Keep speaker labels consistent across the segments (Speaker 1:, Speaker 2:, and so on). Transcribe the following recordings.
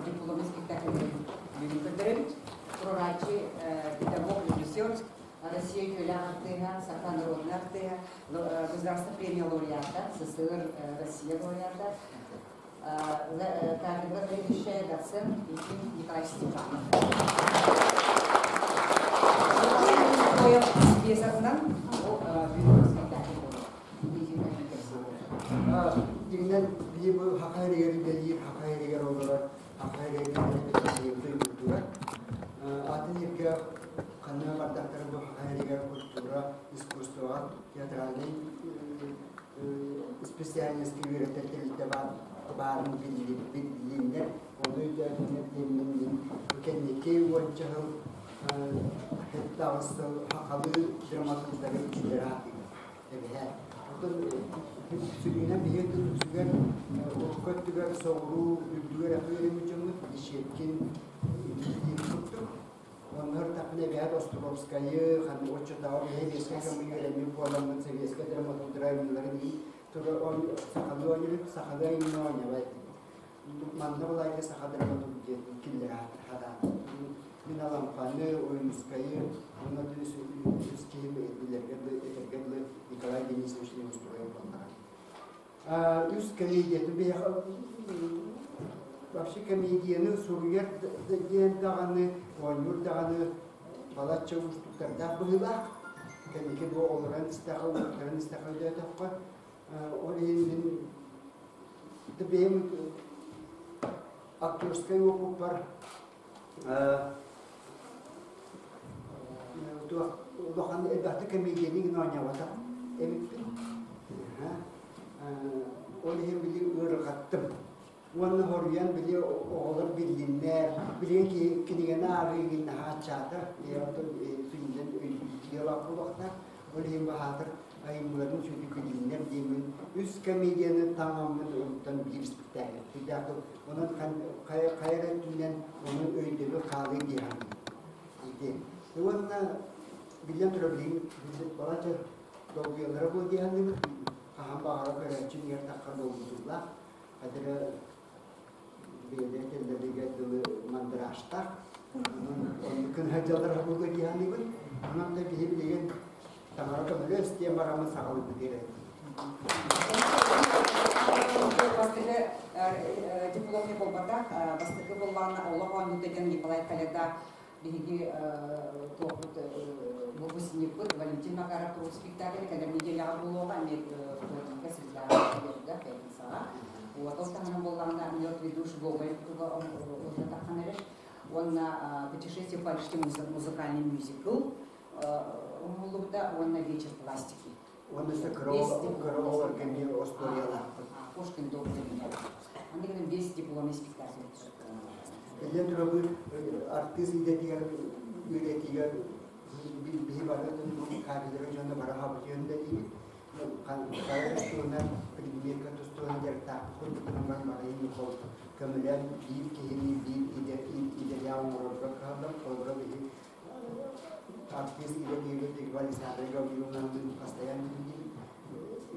Speaker 1: дипломный спектакльлэрин бүгүн көрдөрөбүт. Туруорааччы педагог, режиссер, Россия үтүөлээх артыыһа, Саха народнай артыыһа, Государственная премия лауреата, СССР Россия лауреата, кафедра заведующая, доцент Ефим Николаевич Степанов. Пьесатынан бүгүн спектакль буолар.
Speaker 2: Дьиҥинэн биһи бу Хаха эригэр үлэлиир, Хаха эригэр олорор, Хаха эригэр культура. Атын иргэ ханна бардахтара бу Хаха эригэр культура, искусствоҕа, театральнай специальностька үөрэтэр тэрилтэ баарын биллиннэр, ону өйдөөтүннэр диэммин мин кэнники уонча сыл сэттэ-аҕыс сыл сахалыы драматурдары киллэрэ сатыыбын. Эбэһээт. Оттон сүрүнэ биһи үксүгэр урукку өттүгэр соҕуруу үрдүгэр үөрэммит дьоммут Дещеткин курдук. Оннор тахпын эбэһээт Островскайы, ханнык оччотооҕу биһи Сэбиэскэй кэмҥэ үөрэммит буоламмыт Сэбиэскэй драматурдара айымньыларын сахалыы оонньуубут, сахалыы айымньы оонньообот этибит. Манна былайга саха драматург диэн киллэрэ сатаан. Мин Алампаны, Ойуунускайы уонна үс киһи билэргэ этэргэ дылы Николай Денисович Неустроев буоллаҕа. Үс комедиятын биһиэхэ вообще комедияны суруйар диэн даҕаны, оонньуур даҕаны балачча уустуктардаах быһыылаах. Кэнники бу олорон истэххэ, ууртаран истэххэ өйдөөтөххө, ол иһин мин бэйэм актерскай уопуппар улахан элбэхтик комедияны гына оонньооботох эбиппин. Ол иһин били ыарырҕаттым. Уонна хоруйан били оҕолор биллиннэр, билигин кинигэни ааҕыы наһаа аччаата, оттон сүнньүнэн өйдүүтүйэ буолуохтаах. Ол иһин баһаатар айымньыларын сүдү билиннэр диэммин үс комедияны таҥаммын онтон биир спектакль. Онон хайа эрэ өттүнэн ону өйдөбүл хаалыы дии саныыбын. Ити. Уонна биллэн турар билигин балачча долгуйаллара буолуо дии саныыбын. Хаһан баҕарар көрөөччү иһэр таххар долгутуулаах. Хадыра бэйэлэрэ тэллэригэр дылы мандыраастаах. Онон оннук гына дьаллара буолуо дии саныыбын. Онон да киһи билигин таҥара көмөлөс диэн бараммын саҕалыыбыт эрэ.
Speaker 1: Бастакы дипломный буолбатах, бастакы буоллаҕына олох оонньуута диэн Николай Коляда биһиги туохпут выпускникпыт Валентин Макаров турук спектакль кэлэр неделяҕа буолуоҕа эмиэ вторникка, средаҕа, четверга, пятницаҕа. Вот ол таһынан буоллаҕына «Мертвый душ» Гоголь туга таххан эрэр. Уонна «Путешествие в Парижский музыкальный мюзикл» оҥоһуллубута уонна «Вечер пластики».
Speaker 2: Уонна өссө кыра оҕолорго эмиэ остуоруйалаахпыт.
Speaker 1: Пушкин доктор Аны гынан весь дипломный спектакль.
Speaker 2: Биллэн турар, артыыс идэтигэр үлэтигэр биһи бары кафедра дьоно бары хабытыйан үлэлиибит. Хайа тустуунан, предметка тустуунан дьарыктаахпыт курдук баран барайын көмөлөөн биир киһини биир идэлээх оҥорорго кыһаллар. Холобура биһи артыыс идэтигэр Александра Гавриловнаны постоянно билиибит.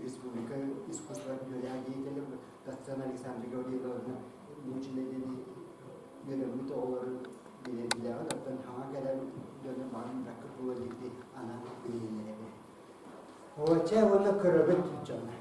Speaker 2: Республика искусство үөрэҕэ деятелэ доцент Александра Гавриловна Лучина диэни үөрэммит оҕолору билэр-билэҕит, оттон хаҥа кэлэн дьону баҕар бакка буола диэки анаан билиһиннэрэбин. Чэ уонна көрөбүт дьонно.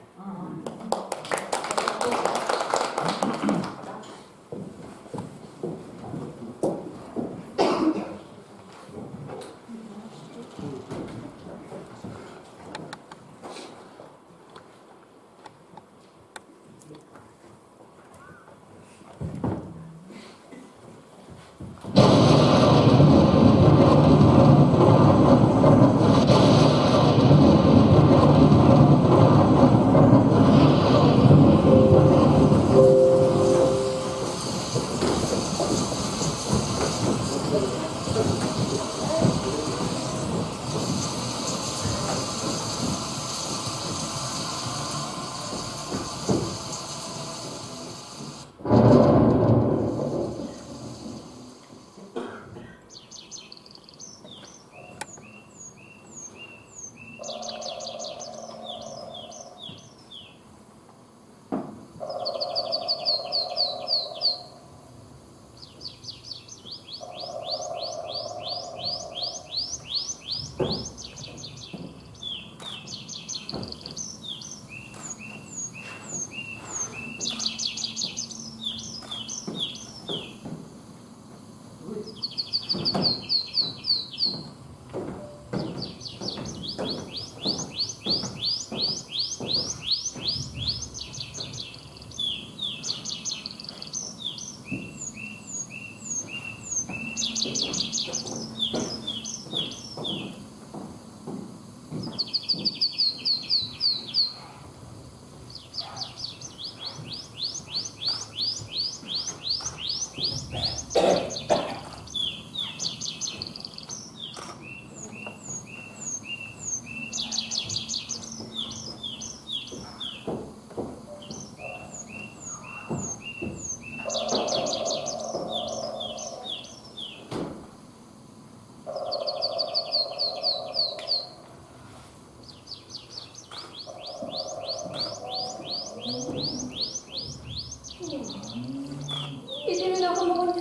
Speaker 3: Итинэн оҕомоҕун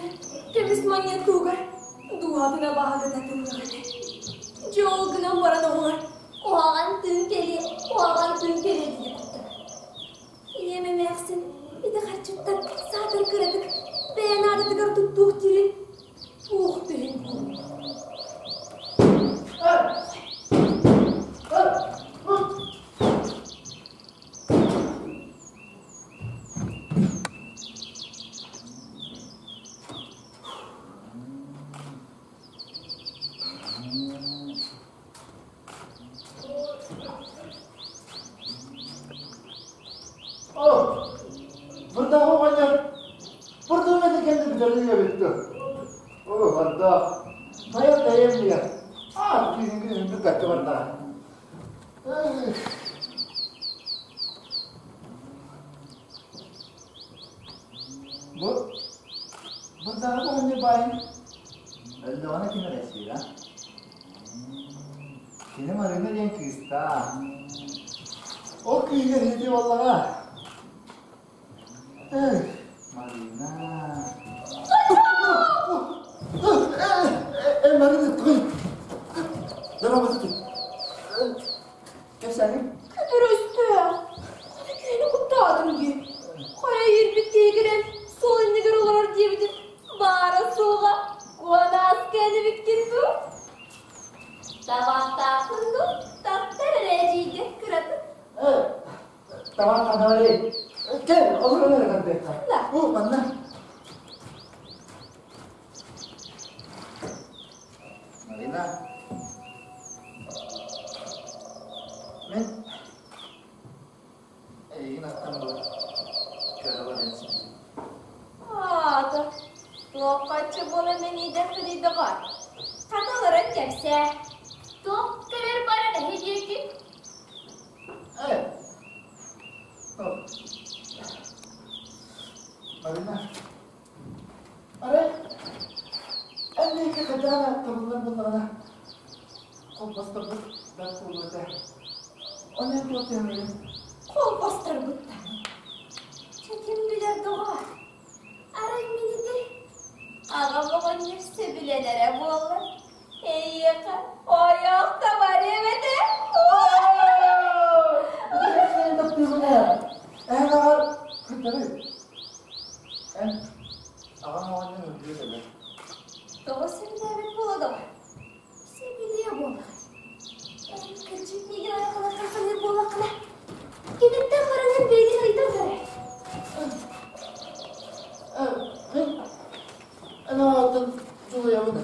Speaker 3: көмүс манньыттуугар дууһатына баһагыта тыыннаҕына. Дьэ ол гынан баран оҕолор куһаҕан тыын кэлиэ, куһаҕан тыын кэлиэ дии куттанар. Ийэм эмээхсин ити харчыттан саатар кыратык бэйэ наадатыгар туттуох диирин туох да иһин буолуо.
Speaker 4: Бырдаҕы оҕонньор Бурдуҥҥа да кэллэ бүтэрин эбиттэ. Оо, бардаах. Хайа бэйэм диэ. Аа, түүнүгү үндүк качча бардаах. Бу бырдаҕы оҕонньор баайын өллөҕүнэ ким эрэ сиирэ. Кини Марыына диэн кыыстаах. Ол кыыһыгар иһити буоллаҕа. Эх, Марина. Э, Марина, тугуй? Дорообото. Кэпсээниҥ?
Speaker 3: Көтөр өстөөх. Хата киһини куттаатым дии. Хайа иирбит киһи суол иннигэр олорор диэбитин баара-суоҕа куонааска элибиккин дуу? Табахтаахпын дуу? Таптар эрэ эдьиийгэ кыратык.
Speaker 4: Табах ханна Кэл, олорон эрэ көрбүөккэ. Бу манна. Марина. Мен эйигин аттан бу көрө баран
Speaker 3: Аата, туоххаччы буолан мэнийдэхпиний доҕор? Хата олорон кэпсээ. Туох көрөр барар эһи диэки?
Speaker 4: Э, Марина, арай эн диэки хайдаҕына табыллар буоллаҕына, холбосторбут да буолуо этэ. Ону эн туох диэҥҥин?
Speaker 3: Холбосторбуттар. Чэ ким билэр доҕоор? Арай мин ити аҕам оҕонньор сөбүлэнэрэ буоллар, эйиэхэ ойох табарыам этэ.
Speaker 4: Эн таптыыбын ээ. Эн аҕар кырдары. Эн аҕам оҕонньор өлбүт этэ.
Speaker 3: Тоҕо сөбүлээбит буола доҕор? Сөбүлүө буоллаҕай. Эн кырдьык миигин айылҕалартан саныыр буоллаххына, киниттэн баран эн бэйигин ыйытан көрөр.
Speaker 4: Мин эн аҕаттан дьулуйабын.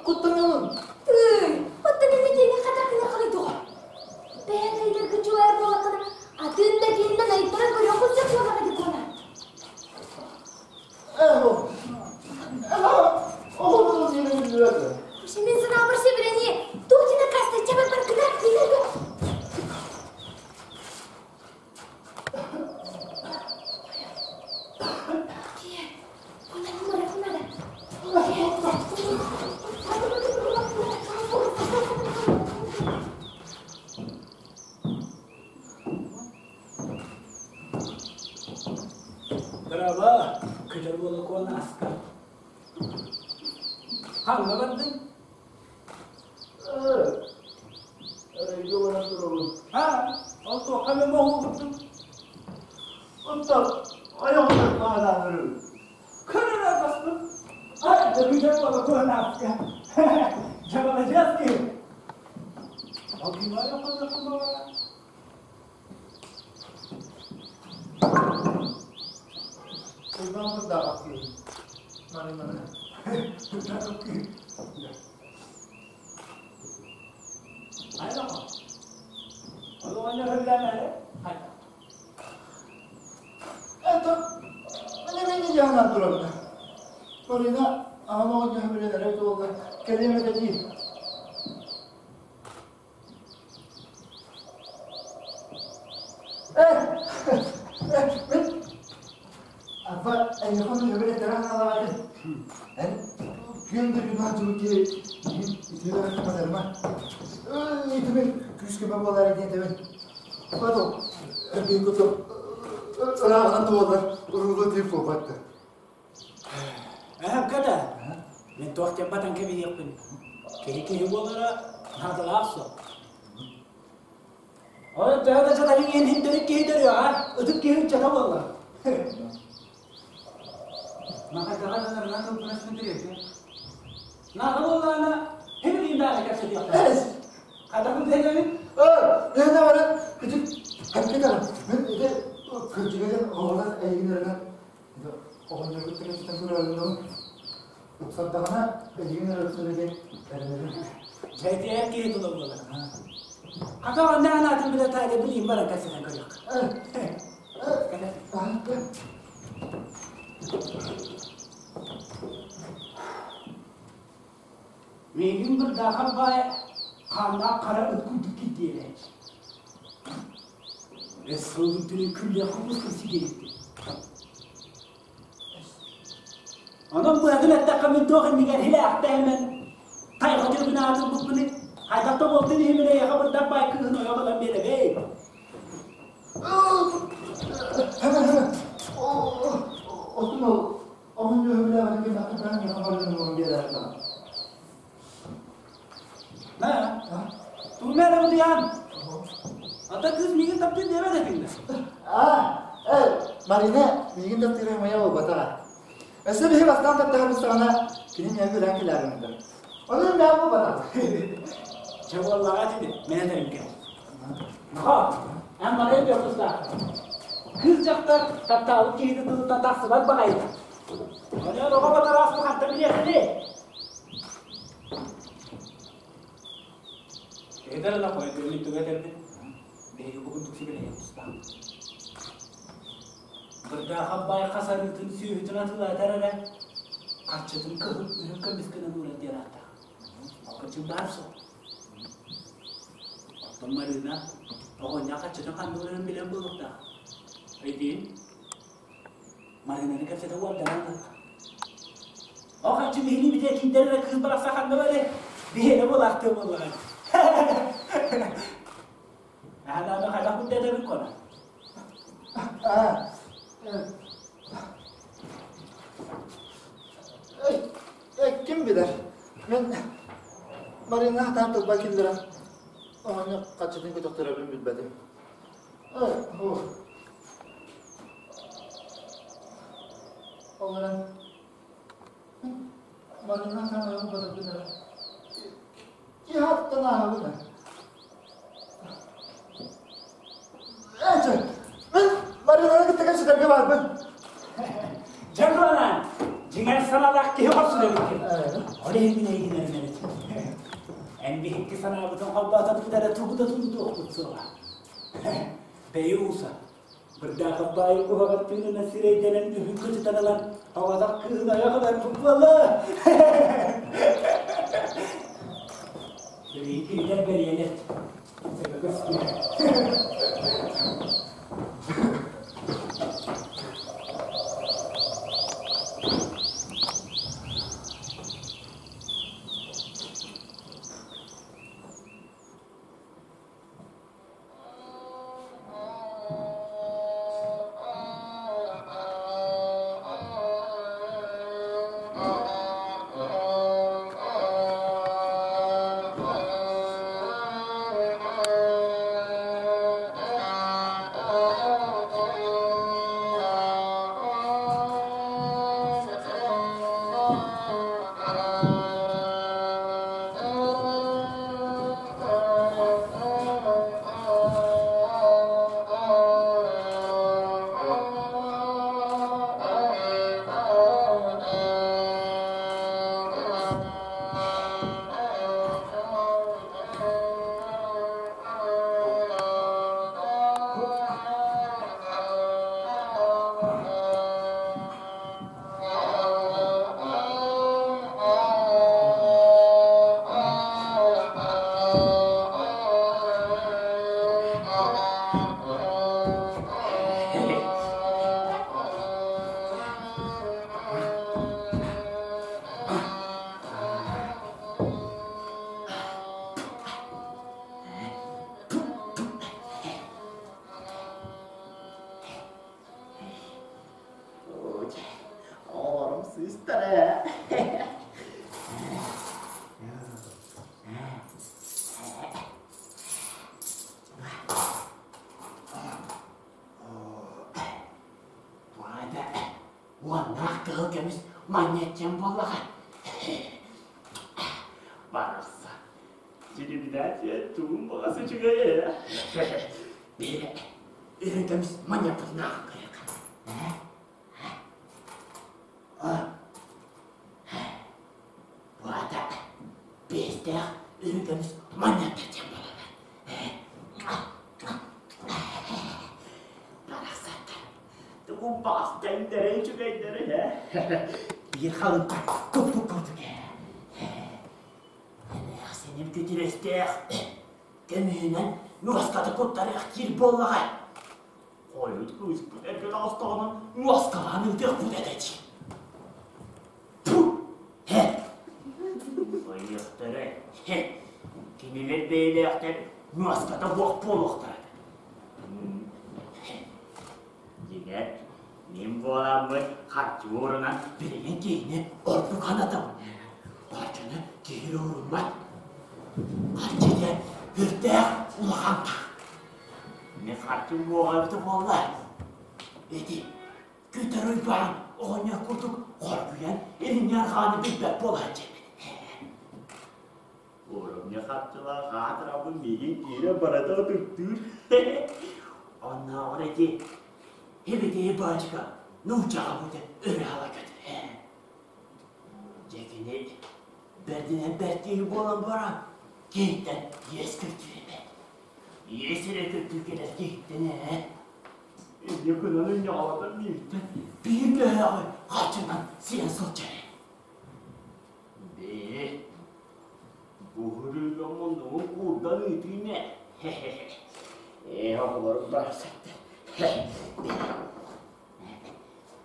Speaker 4: Куттанабын.
Speaker 3: Тыый, оттон иннэ диэни хата гына доҕор. Бэйэҥ ыйдаргын дьулайар буоллаххына, атын да киһинэн ыйдаран көрүөххүн сөп буоллаҕа дии куона. Мен санаабар сөбүлэнии, туох диэн аккаастачча барбаргына билэргэ.
Speaker 5: Браво! Көтөр буола куонаска. Ханна бардың? Ha, ол туохха мен моһуубуттум.
Speaker 4: Онтон ойоҕунан баалаанырым.
Speaker 5: Көрөр баспын. Күтэр буола куһанаска. Дьабаладьыас киһи. Ол киноя хонноххун баҕара.
Speaker 4: Уйбаан бырдаабат киһи. Маны маны.
Speaker 5: Айдаха. Ол оҕонньор сөбүлээн эрэ. Хайда.
Speaker 4: Это мен дьаһанан турабын. Марина аҕам оҕонньор сөбүлэнэрэ буолла. Кэлиэм этэ дии. Э, мен Апа, эйиэхэ сөбүлэтэрэ хаалаҕатын. Эн күөн да күн чубуки итиилэр хатарма. Итимин күүскөмө буолар диэтэбин. Потом эрбиин куту ырааҕынан туолар уруулу тиип буолбатты.
Speaker 5: Эһэм кэтэ. Мин туох диэн батан кэбиһиэхпин. Киһи киһи буолара наадалаах суох. Ол төһө да сатарыҥ иһин хинтэрик киһи төрүөҕэ, ытык киһи ыччата буолла. Махатаҕа донорынан тылбынасмын тириэрдэ. Наада буоллаҕына, химилиин даҕаны кэпсэтиэхтэрэ. Хатабын тэһэбин.
Speaker 4: Нэ баран күтүк хаппытар. Мен ити кырдьыгын оҕолор эйигин оҕонньорбут кэпсэтэн көрөрүн уксардаҕына эйигин эрэ диэн эрэнэбин.
Speaker 5: Дьэ киһи тула буолар. Хата онно анаатын билэ таайда билиим баран кэпсэтэн көрүөх. Миигин бырдаахар баай хааннаах хара ыт курдук кирдиэлээччи. Эс сылгын түнүн күллэх курдук сигиэйбит. Онон быатын эттэххэ мин туох иннигэр хилээхтээмэн тайҕа түбүн аатын буппуну хайдах да буолтун иһин эйиэхэ бырдах баай кыыһын ойох ылан биэрэбэй.
Speaker 4: Отун ол оҕонньор өбүлээҕин ким атырдаан хаһан биэрээхтэ.
Speaker 5: На, тугунна эрэ бутуйаан. Ата кыыс миигин таптыыр диэбэт этиҥ да.
Speaker 4: А, э, Марина миигин таптыыр моя буолбатаҕа. Өссө биһи бастаан таптаһар саҕана кини миэхэ күлээн кэлээрин да. Онон мээ буолбатах.
Speaker 5: Чэ буоллаҕа тини, мен этэрим кэл. Наха, эн маны өйдүөх тустааххын. Кыыс дьахтар таптаабыт киһитин тылыттан тахсыбат баҕайыта. Онон оҕо батараас хантан билиэххиний? Эдэр ынах ойдугун туга этэрбин биһиги бу курдук сибилэһиэх тустаахпыт. Бырдаахап баай хас арыытын сүөһүтүн атыылаатар эрэ, харчытын кыһыл үрүҥ көмүс гынан уурар диэн ааттаах. Ол баар суох. Оттон Марыына оҕонньор харчытын ханна уурарын билэн буолуохтаах. Өйдүүн? Марыынаны кэпсэтэ уорданан ылла. Ол харчы биһини бүтэ киирдэр эрэ кыыс барахсан ханна барый? Биһиэнэ буолаахтыа буоллаҕа. Аһанааны хайдах курдатабын кона?
Speaker 4: Ким билэр? Мен Марина хатаан тылба киллэрэн оҕонньор хаччытын көтөхтөрөрбүн билбэтим. Ол эрэн Марина хатаан батарбын эрэ. Киһаттан ааһабын ээ. Эчэ, мин Маринаны кытта кэпсэтэргэ барбын.
Speaker 5: Дьэ буолан, дьиҥэр санаалаах киһи хорсун эбиккин. Ол иһин мин эйигин эрэнэбит. Эн биһикки санаабытын холбоотоппут эрэ тугу да тулутуохпут суоҕа. Бэйи ууса, бырдаахап баайы куһаҕан тыынынан сирэйдэнэн үһүн көтүтэн ылан, оҕотох кыыһын ойох ыларбыт буолла. Билигин кинилэр бэриэлэр. Сөбө көстүү. кыыстара. Баада уоннаах кыһыл көмүс манньаччан буоллаҕа. Барахсан. Дирибинээччи тугун баҕас үчүгэй ээ. Биирэ үрүҥ көмүс манньаппытынаах көрүөххэ. Баата биэстээх үрүҥ көмүс манньаппытын буолалар. Барахсаттар. Тугун баҕас дэҥдэрэ үчүгэйдэрэ ээ. Биир халыҥта куппут курдук ээ. Эмээхсиним күтүрөстөөх көмүһүнэн нуоската куттарыах диир буоллаҕа. Хойут кыыспыт эргэ таҕыстаҕына нуоскалаан ыытыахпыт этэ дии. Хэ! Ойуохтара, хэ! Кинилэр бэйэлээхтэр нуоската буох буолуохтара. Дьиҥэр, мин буоламмын харчы уорунан билигин киһини ордук анатабын. Харчыны киһи ууруммат. Харчы диэн үрдээх улахан Мин харчым буоҕа эбитэ буолла. Ити Күтэр Уйбаан оҕонньор курдук хоргуйан илиҥҥи арҕааны билбэт буолааччы эбит. Уоромньу харчылаах аатырабын миигин киирэ барыта ытыктыыр. Оннооҕор ити ибитии баачыка нууччаҕа бутэ өрө ала көтөр. Дьэ кини бэрдинэн бэрт киһи буолан баран киһиттэн иэс көрдүүр эбээт. Иэс эрэ көрдүү кэлэр киһиттэн ээ. Инньэ гынан ынньаҕалатан миигиттэн биир мөһөөҕү харчынан сиэн сылдьар. Бээ, Буһуруйга муннугун куурдан ыытыым ээ. Ээ, оҕолорум барахсаттар.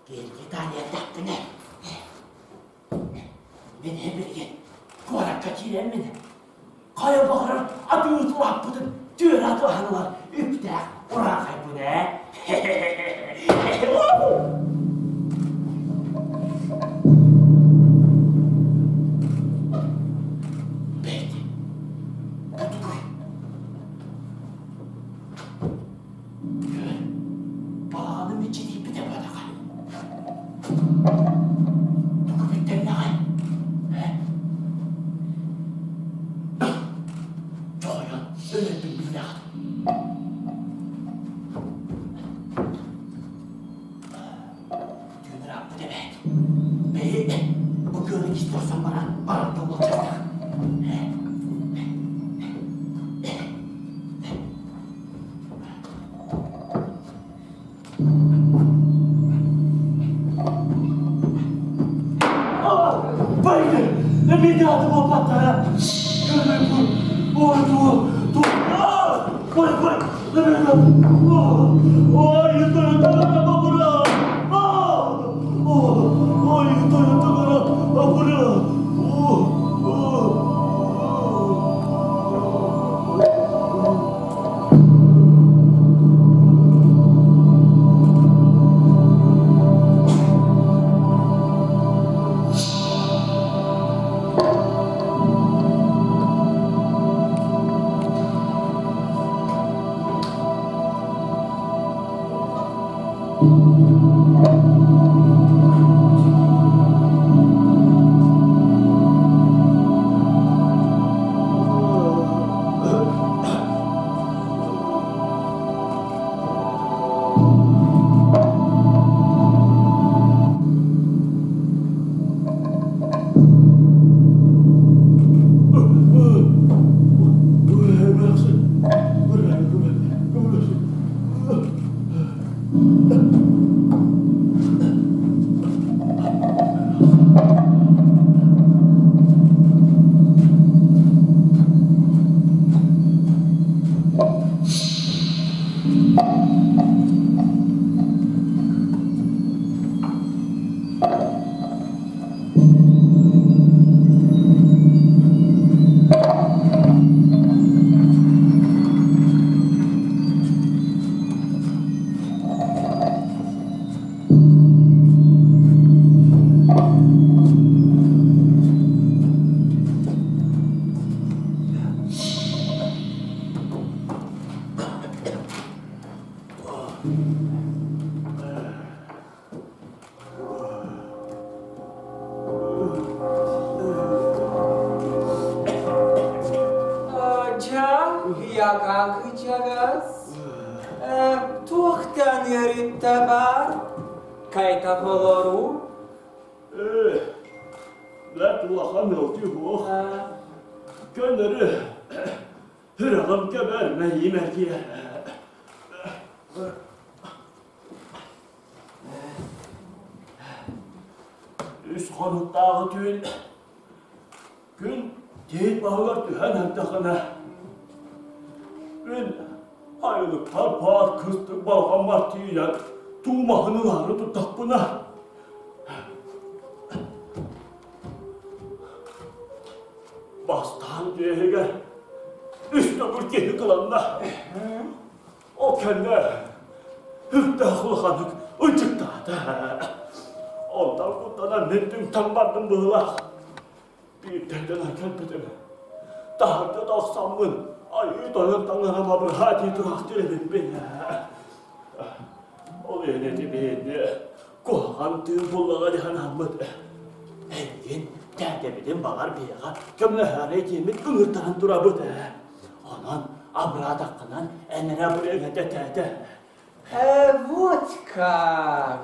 Speaker 5: Киһирги таанньардаахпына. Мин билигин куоракка киирэммин хайа баҕарар атыы тулааппытын түөрэ атылаһан ылар үптээх ураахайбын ээ. Бэйти, бу тугуй? Көр, балаҕаным иччитийбитэ бадаҕа. Тугу бүттэннэҕэй? Ээ? Тоойон, өлөрбүн биллэҕин. Түүн ырааппыт эбээт. Бэйи, бу кыылы кистэрсэн баран, баран толлоччастах. Байды! Эмиэ буолбаттара! Ой, ту, ту, ой, ой, ой,
Speaker 6: Хайдах олоруу?
Speaker 7: Ээ, бэрт улахан ыалдьыы суох. Көннөрү сүрэҕим көбөр, мэйиим эргийэр. Үс хонуктааҕы түүн күн тиит баһыгар түһэн эрдэххинэ, мин айылыктар баар кыстык балҕаммар тиийэн туумаһын ылаары турдахпына, бастаан түөһүгэр үс төгүл киһи кыланна. Ол кэннэ үрдээх улаханнык ынчыктаата. Онтон куттанан мин түҥтэн бардым быһыылаах. Биирдэрдэн кэлбитим. Таһырдьа тахсаммын айыы тойон таҥарам абырһаа дии тураахтыыр эбиппин. Ол иһин ити биһиги куһаҕан тыын буллаҕа дии санааммыт. Эйигин тээтэбитин баҕар биһиэхэ көмөлөһөөрү диэммит ыҥыртаран турабыт. Онон абыраатаххынан эн эрэ абырыаҥ этэ тээтэ.
Speaker 6: Вот как!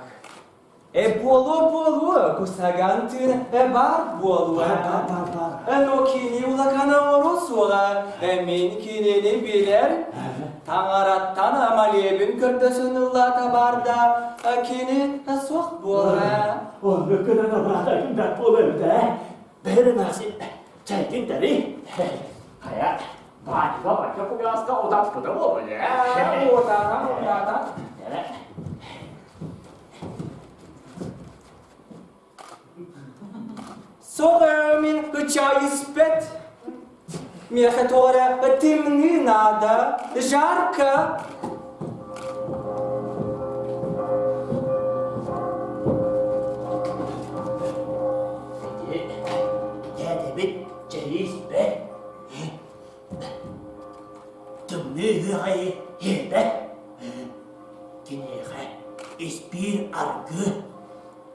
Speaker 6: Буолуо-буолуо, кусаган тыын баар буолуо.
Speaker 7: Бар, бар, бар.
Speaker 6: Но кини улахана оҥоруо суоҕа, мин кинини билэр. Таҥараттан молебен көрдөсөн ыллаата бар да, кини суох буолара.
Speaker 7: Оннук гынан абыраатайгын бэрт буолуо эбит ээ. Бэйэр эмээхсин чэйгин тэрий. Хайа, баайга бачча куйааска утаппыта буолуо ээ.
Speaker 6: Утаатан, утаатан. Соҕо мин чай испэт. Миэхэ тоҕо эрэ тымныы наада, жарко.
Speaker 7: Ити дээдэбит чэйи испэт. Тымныы ыаҕайы иһэрбэт. Киниэхэ испиир аргы,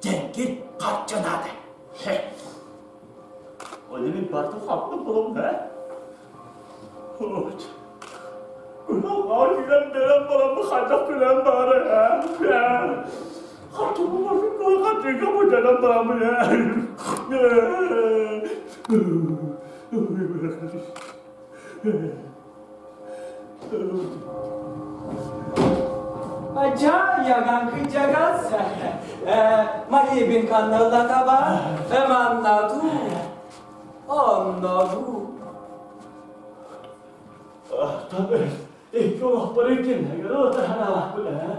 Speaker 7: дьэҥкир харчы наада. Оны мин бартым хаптым булум да. Вот. Күнәҕар киирэн бэрэн бараммы хайдах күлэн баара ээ. Хатыллар хатыга бутанан бараммын
Speaker 6: Дьаяган кыдьагас, молебен канналлатаба, манна дуу, онно дуу.
Speaker 7: Tabii, икки олохпор иккиннэгэр отаһанаалаахпын ээ.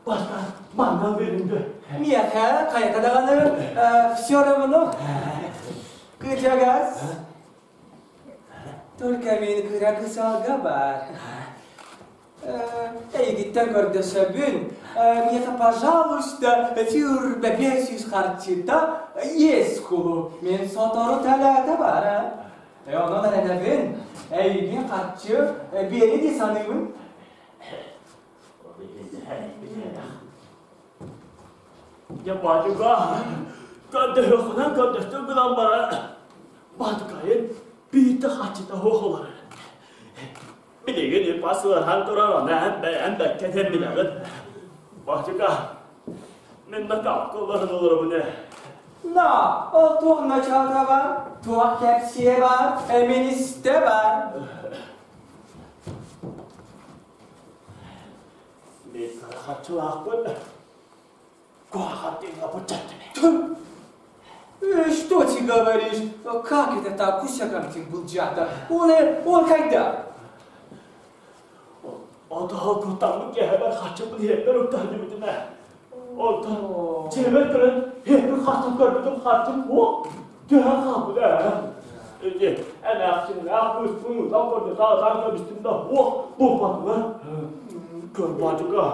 Speaker 7: Бастаан манна беринде.
Speaker 6: Миэхэ хайата даҕаны все равно. Кыдьагас. Только мин кыра кысалга бар. Эйигиттэн көрдөсөбүн, миэхэ, пожалуйста, сүүрбэ 500 харчыта иэс кулу. Мин сотору төлөөтө бар. Онон эрэнэбин, эйигин харчы биэри дии саныыбын.
Speaker 7: Дьэ, баатыга, көрдөһүөххүнэн көрдөстүм гынан баран, баатыкайын биирдэ харчыта суох олорор. Билигин ипас ыарахан турар, ону эн бэйэҥ бэркэ этэн билэҕин. Баатыка, мин накаапка олорон олоробун ээ.
Speaker 6: На, ол туох началта бар, туох кэпсиэ бар, мин истэ бар.
Speaker 7: Мин кыра харчылаахпын. Куһаҕан тыыҥҥа буччаттым.
Speaker 6: Что ты говоришь? Как это так? Кусякам былдьаата. Он, он когда?
Speaker 7: Отоһо куттаммыт киэһэбэр харчыбын иһэппэр уктаһдыбытым ээ. Онтон дьиэбэр көрөн иһэппин хастан көрбүтүм харчым суох түһэн хаалбыт ээ. Ити эмээхсиннээх кыыспын ытан көрдөтө ытан кэбистим да суох булбатылар. Көр баачыка,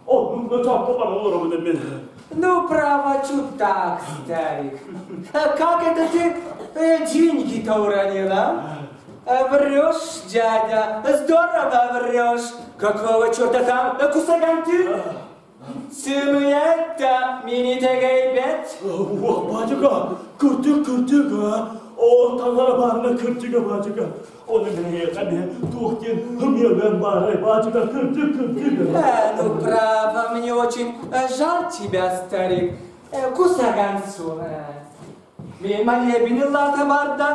Speaker 7: оннук ночоокко баран олоробун мин.
Speaker 6: Ну, право, чудак, старик. Как это ты деньги-то уронила? Врешь, дядя, здорово врешь. Какого черта там кусаган ты? Сымыйа мини тегейбет.
Speaker 7: Уох, баачыка, кырдьык, кырдьык, Ол таҥара баарына кырдьыга баачыка. Оны миэхэ эмиэ туох диэн ымыалыан баарай баачыка кырдьык, кырдьык.
Speaker 6: Ну, право, мне очень жаль тебя, старик. Кусаган суох. Мин молебен ыллаата барда,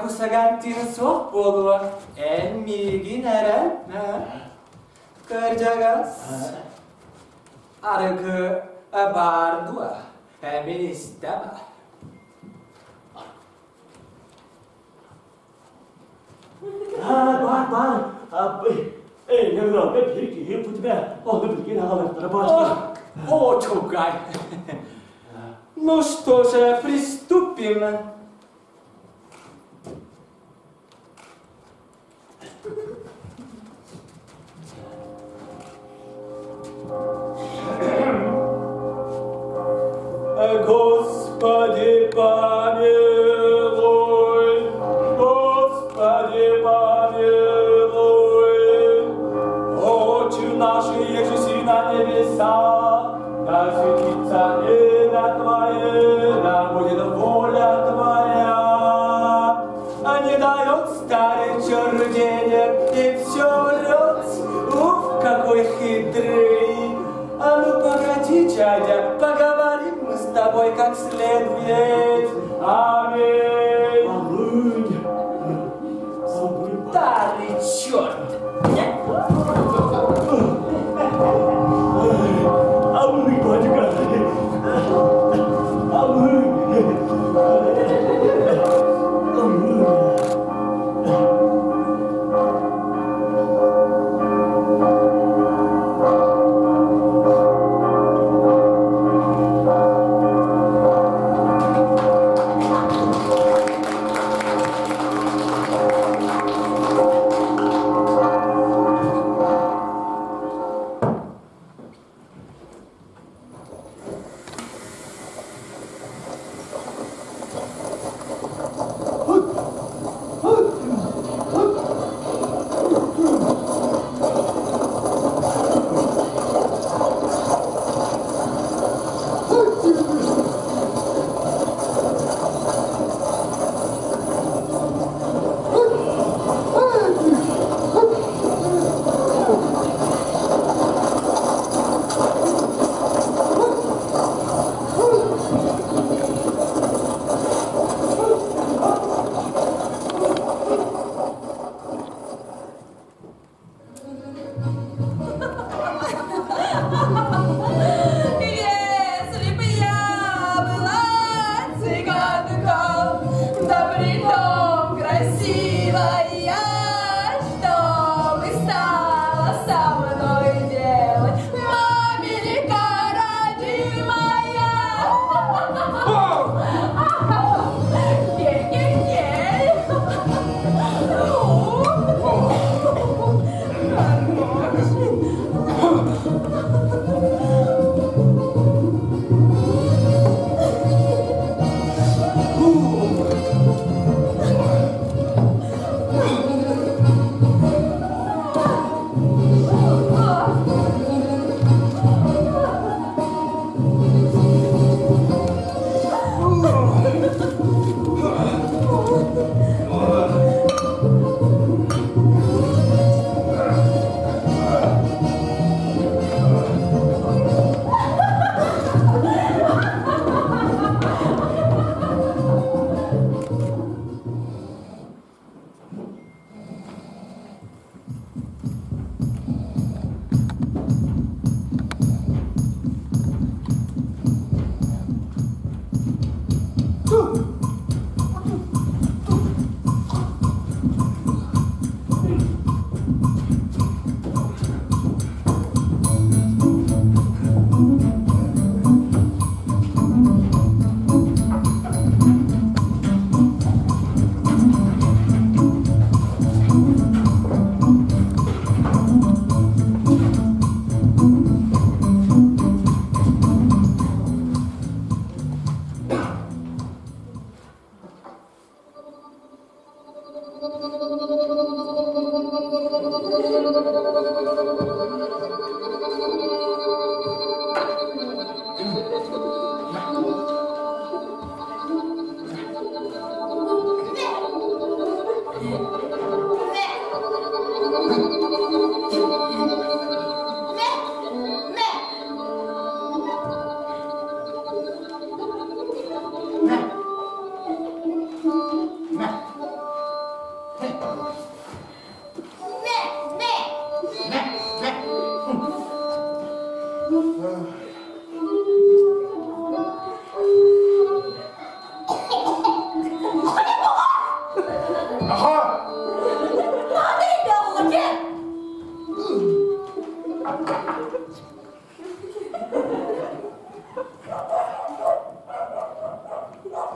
Speaker 6: кусаган тыына суох буолуо. Эн миигин эрэн, кырдьаҕас. Арыгы баар дуо? Мин истэм.
Speaker 7: Бар, бар. Эй, не ыалга биир киһи путьме, ону билигин аҕалыахтара баачыка.
Speaker 6: О, чугай. Ну что же, приступим. Господи, помилуй, Господи, помилуй. Отче наш, еже си на небеса, да светится имя Твое, да будет воля Твоя. А не дает старый черт денег, и все врет. Уф, какой хитрый. А ну погоди, дядя, поговорим мы с тобой как следует. Аминь.
Speaker 7: Аминь.
Speaker 6: Старый черт.
Speaker 7: Аминь, батюшка. Аминь. Аминь.
Speaker 3: Если б я была цыганка, да притом красивая, что бы стала со мной делать, мамелька родимая? Гель-гель-гель! Ну, хороший.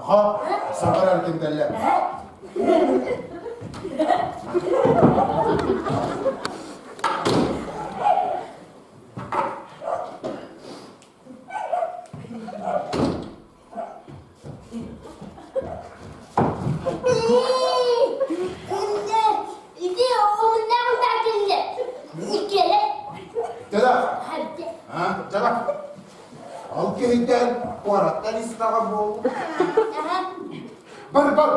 Speaker 4: Ха, саҥарар ким кэллэ? Ол киһиттэн куораттан истэҕэ буолу. Бар бар.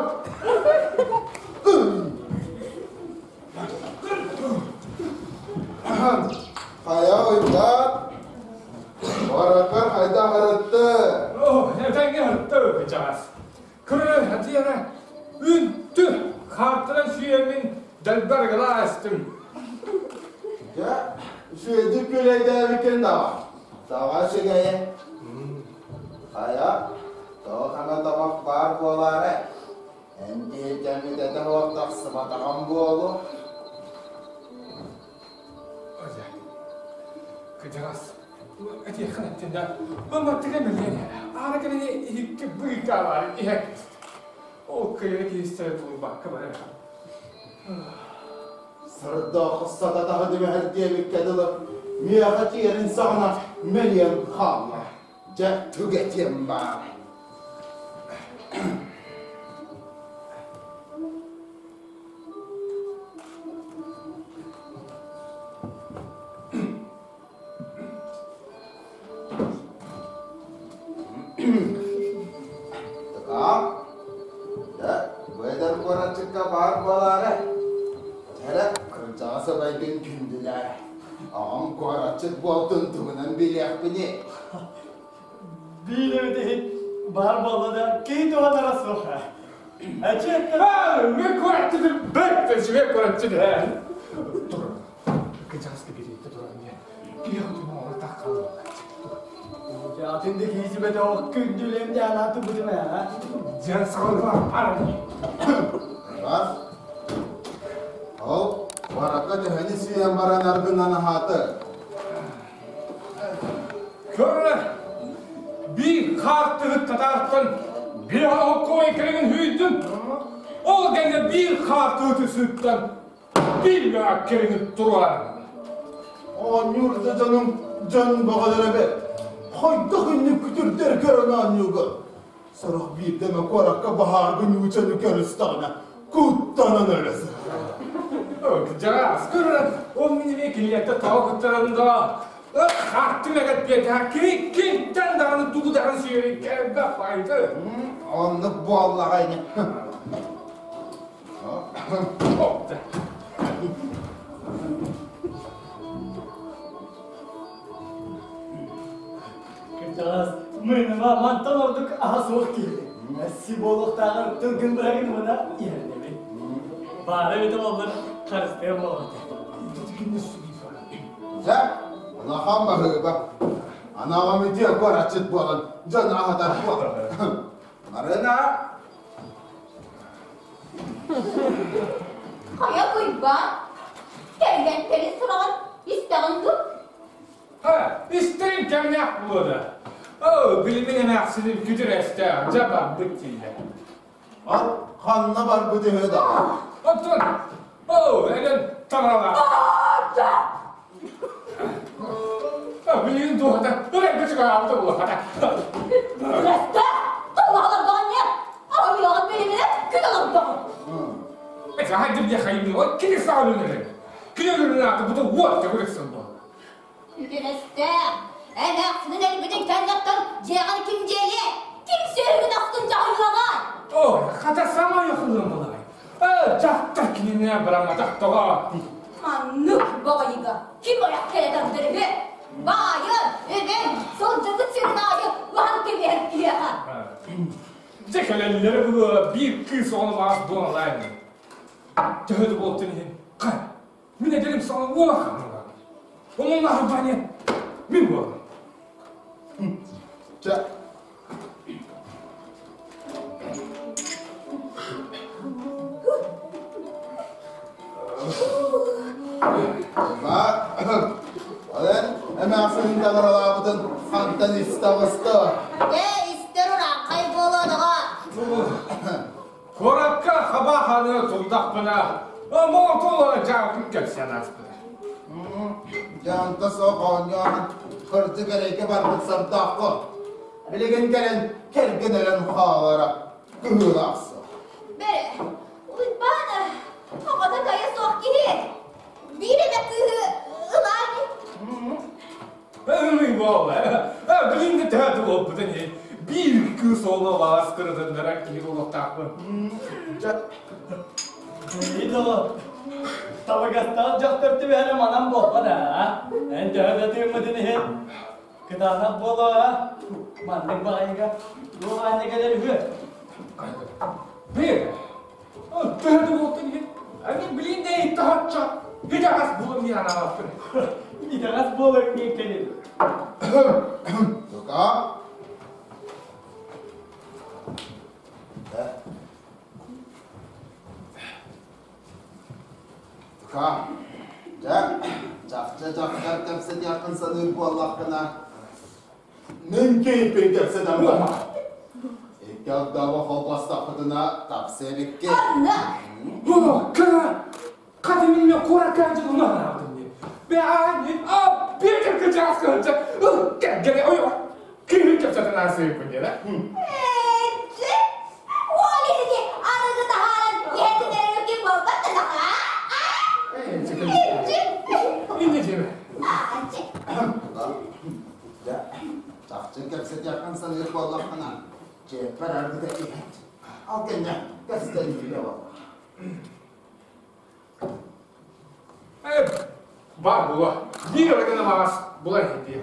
Speaker 4: Хайа уйбаат. Баракар хайдах арытты?
Speaker 8: О, этэҥҥэ ырытта кычаҕас. Кыры хатыйара үнтү хаартынан сүйэммин дэлбэр астым.
Speaker 4: Дьэ, үчүгэйдик күлэйдээбиккин даҕа. Таҕа үчүгэйэ. Хайа, тоҕо хана табах баар буолаары? Эн киһи кэмитэтэ суох тахсыбатаҕым буолуо.
Speaker 8: Кыдьаҕас, этиэххин эттин да, бу мэлиэн аара кэлини иһикки быыкаалаары иһэ Ол кыйа киһистэрэ тулуйбакка барар.
Speaker 4: Сырдоох сататаһы димэһэр диэбиккэ дылы, миэхэ тиэрин саҕана мэлиэн хаалла. Дьэ, түгэтиэм баар. Так, дьэ, бу эдэр куоратчыкка баар буолаары. Эрэ, кырдьаҕас абайгын күндүлээр. Аҕам куоратчыт буолтун туһунан билиэхпиний.
Speaker 6: Биир эбит иһин баар буолла да, киһи туһанара суох. Эчи
Speaker 8: Мен куоратчытым бэрт үчүгэй куоратчыт ээ. Кыдьаҕаска бириитэ туран диэн. Киһи хотуна оҕо таххалла.
Speaker 6: Атын да киһи ох күндүлэм де анааты бутум ээ.
Speaker 8: Дьэ саҕалла арай.
Speaker 4: Раз. Ол, баракка төһөнү сүйэн баран аргынан аһааты.
Speaker 8: Көрө, биир хаартыгыт татаартан биир оккой кэлигин хүйдүм. Ол кэннэ биир хаартыгыты сыттан биир мөҕө кэлигин туруар.
Speaker 4: Оонньуур да дьонум дьон бөҕөлөрө бэрт. Хайдах инник күтүрдэр көрөн оонньууга. Сорох биирдэ эмэ куоракка баһаарга ньуучаны көрүстэҕинэ куттанан өлө сытар.
Speaker 8: Кыдьаҕас, көрө, ол мин эмиэ кинилэртэ тоҕо куттанабын да хаартым эгэт биэрдэһэ кини кинтэн даҕаны тугу даҕаны сиэри кэлбэх баайды.
Speaker 4: Оннук буоллаҕа ини.
Speaker 6: Кырдьаҕас, мыыныма мантан ордук аһа суох киһи. Си буолуохтааҕар тылгын бырагын мына иһэрнэбин. Баара эбитэ буоллар харыстыа буолуо этэ.
Speaker 4: Дьэ, улахан баһыыба. Анаҕам үтүө куораччыт буолан дьон аһатар буолар. Марына!
Speaker 3: Хайа Уйбаан, кэргэнтэрин сураҕын истэҕин дуо?
Speaker 8: Ха, истэрим кэмнээх буолуо. Оо, билимин эмээхсиним күтүр эстээх, дьэ барбыт дииллэр.
Speaker 4: От ханна барбыт үһү да?
Speaker 8: Оттон, оо, элен таҥаралаах. Билигин дууһата, ырайга чугаһаабыта буолуохата.
Speaker 3: Күрэстэ, толлоҕолордоҕун не, аҕам билиминэ күн олордоҕун.
Speaker 8: Хайдыр диye хайымны, кини саҕалын Кини өлөрүн ааты бута уот төгүрүксүн бу.
Speaker 3: Күрэстэ, эмээхсинин өлбүтүн кэнниттэн дьиэҕин ким дьиэлиэ? Ким сүөһүгүн ахтын дьаһайыаҕа?
Speaker 8: Ой, хата самай охуллан булай. Дьахтар кинини барамматах тоҕо.
Speaker 3: Маннык баҕайыга ким ойох кэлэ тардыр үһү? Баайын, үбүн, сылдьыбыт сирин аайы уһан кэбиһэр киһиэхэ.
Speaker 8: Дьэ кэлэллэрэ булуо биир кыыс оҕону баас буолалаайын. Төһө да буолтун иһин, хай, мин эдэрим саҕана уола хаалла. Онон аһарбааньа мин буолам.
Speaker 4: Чэ. Ба, Олен эмээхсин таҥаралаабытын хантан истэ оҕуста?
Speaker 3: Ээ, истэр урааххай буолуо доҕоор.
Speaker 8: Куоракка хабааханы турдахпына, моотула дьаакын кэпсээн ааспыта.
Speaker 4: Дьаанта суох оонньоон кырдьык эрэйгэ барбыт сордооххо. Билигин кэлэн кэргэн өлөн хаалара кыһыылаах суох.
Speaker 3: Бэрэ, Уйбаан оҕото тойо суох киһи. Биир эмэ кыыһы ылаар
Speaker 8: Ый буолла. Билин да төһө буолбутун иһин биир кыыс оҕону алаас кырытыннарар киһи буолуохтаахпын.
Speaker 6: Дии доҕор, табыгастаах дьахтар түбэһэрэ манан буолбат аа. Эн төһө да тыыммытын иһин кытаанах буолуо Маннык баҕайыга туох аанньа кэлэр үһү.
Speaker 8: Бир, төһө да буолтун иһин, аны билин да иттахачча итэҕэс буолан диэн анаабаппын.
Speaker 6: Итэҕэс буолар диэн кэлин.
Speaker 4: Тука. Тука. Дьэ, чахчы дьахтар кэпсэтиэххин саныыр буоллаххына, Мин кейпин кэпсэтэн баран. Икки ардааҕы холбостохпутуна тапса эбиккин.
Speaker 8: Кыра, хата минне куоракка дьылына хараабытым дии. Бэҕэһээ а биир кычаас кыһынча кэргэнэ ой киһи кэпсэтэн аасыйыппын диэн
Speaker 3: Эчи, ол иһити арыгы таһааран иһэтинэрэр ким буолбат да Эчи.
Speaker 8: Инне диэбэ.
Speaker 3: Ачи.
Speaker 4: Дьэ, чахчы кэпсэтиэххин саныыр буоллаххына, чиэппэр аргыта иһэт. Ал кэннэ кэстэниилэ бол.
Speaker 8: Бар була. Биир арыгыны маҕас була иһитиэ.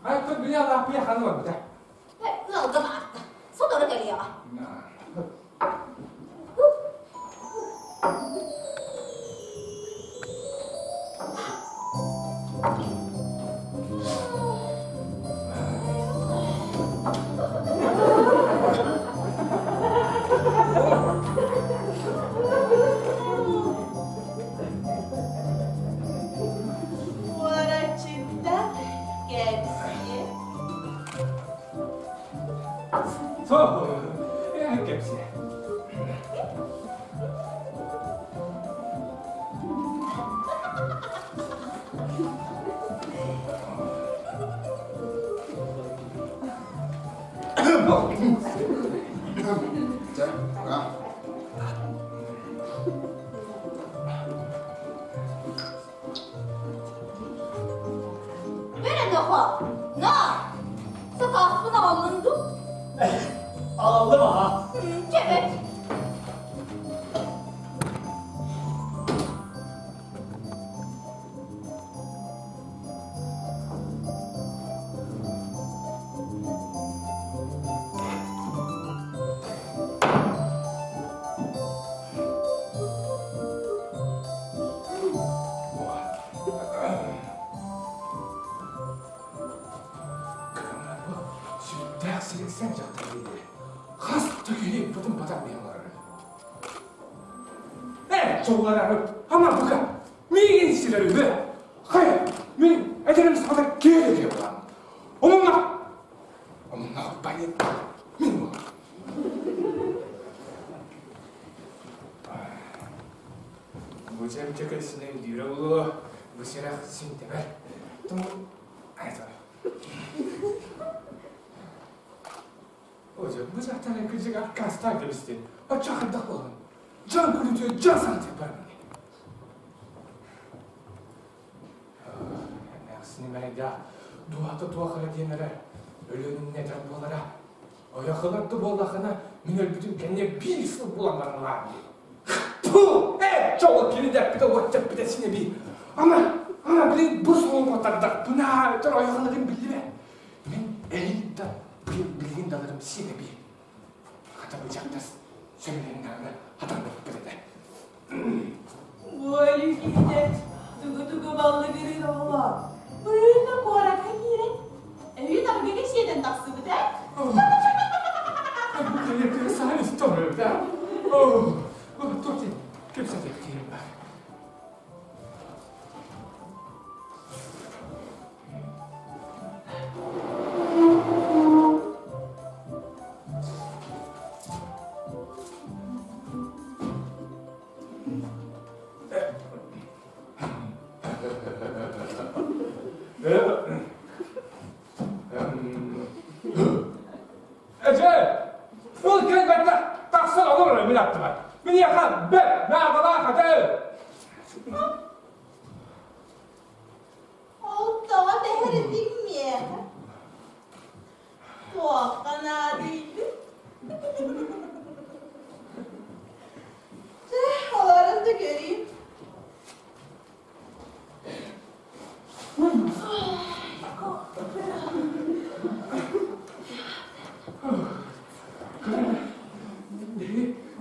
Speaker 8: Ай, тут били алааппыйа ханы барбыта.
Speaker 3: Ыалга баарта. Сотору кэлиэҕэ.
Speaker 9: Куораччыттар кэпсиэ.
Speaker 8: Со, кэпсиэ.
Speaker 4: Чэ, а?
Speaker 3: Бэрэ нохо, на! Сакааспын аҕаллыҥ дуу?
Speaker 7: Аҕаллым аха.
Speaker 3: Чэбэт.
Speaker 8: Сүрдээх сириксэн дьахтар диye. Хас да киһи бытын батар диye олорор. Э, чолларары, ама бука, миигин силер үһү. Хайа, мин эдэрим саҕата киэр диye буолан. Омунна, омунна бани, мин буолан. Бу чэпчэки синен дүүрэ булуо, бу сирэх синтэмэр. Тому айта. Ожа, бу жақтан кыжык аккастан кебисти. Оччо хайдах буолан. Жан күлүтүө жан саҥатыа бар мини. Эмээхсини мэрэйдээх дуоһата туох эрэ диэн эрэ өлүөнүн этэр буолара. Ойох ылар да буоллахына, мин өлбүтүм кэннэ биир сыл булан баран ылаар дии. Ту! Э, чоҕу кини дэппитэ, уот тэппитэ синэ бии. Ама, ама, блин, бу суолун куоттардахпына, өтөр ойох ыларым биллибэ. Мин эһин да, билигин да ыларым синэ бии. Хата бу дьахтас сөбүлэннэҕинэ хатанныбыппыт этэ.
Speaker 9: Уолу киһитэ тугу-тугу баллыгырыыр оҕолоор. Быына куоракка киирэн, өйүн аргыга сиэтэн тахсыбыт ээ.
Speaker 8: Саһан история, да? О, тут кэпсэтиэх киһим бар. Эдьэ, ол кэлбэтэ тахсан олорор мин аттыбар. Миниэхэ бэт наадалаах этэ.
Speaker 9: Ол тоҕо тэһэритиҥ миэхэ? Туохха наадыйдыҥ? Чэ, олорон да көрүүм.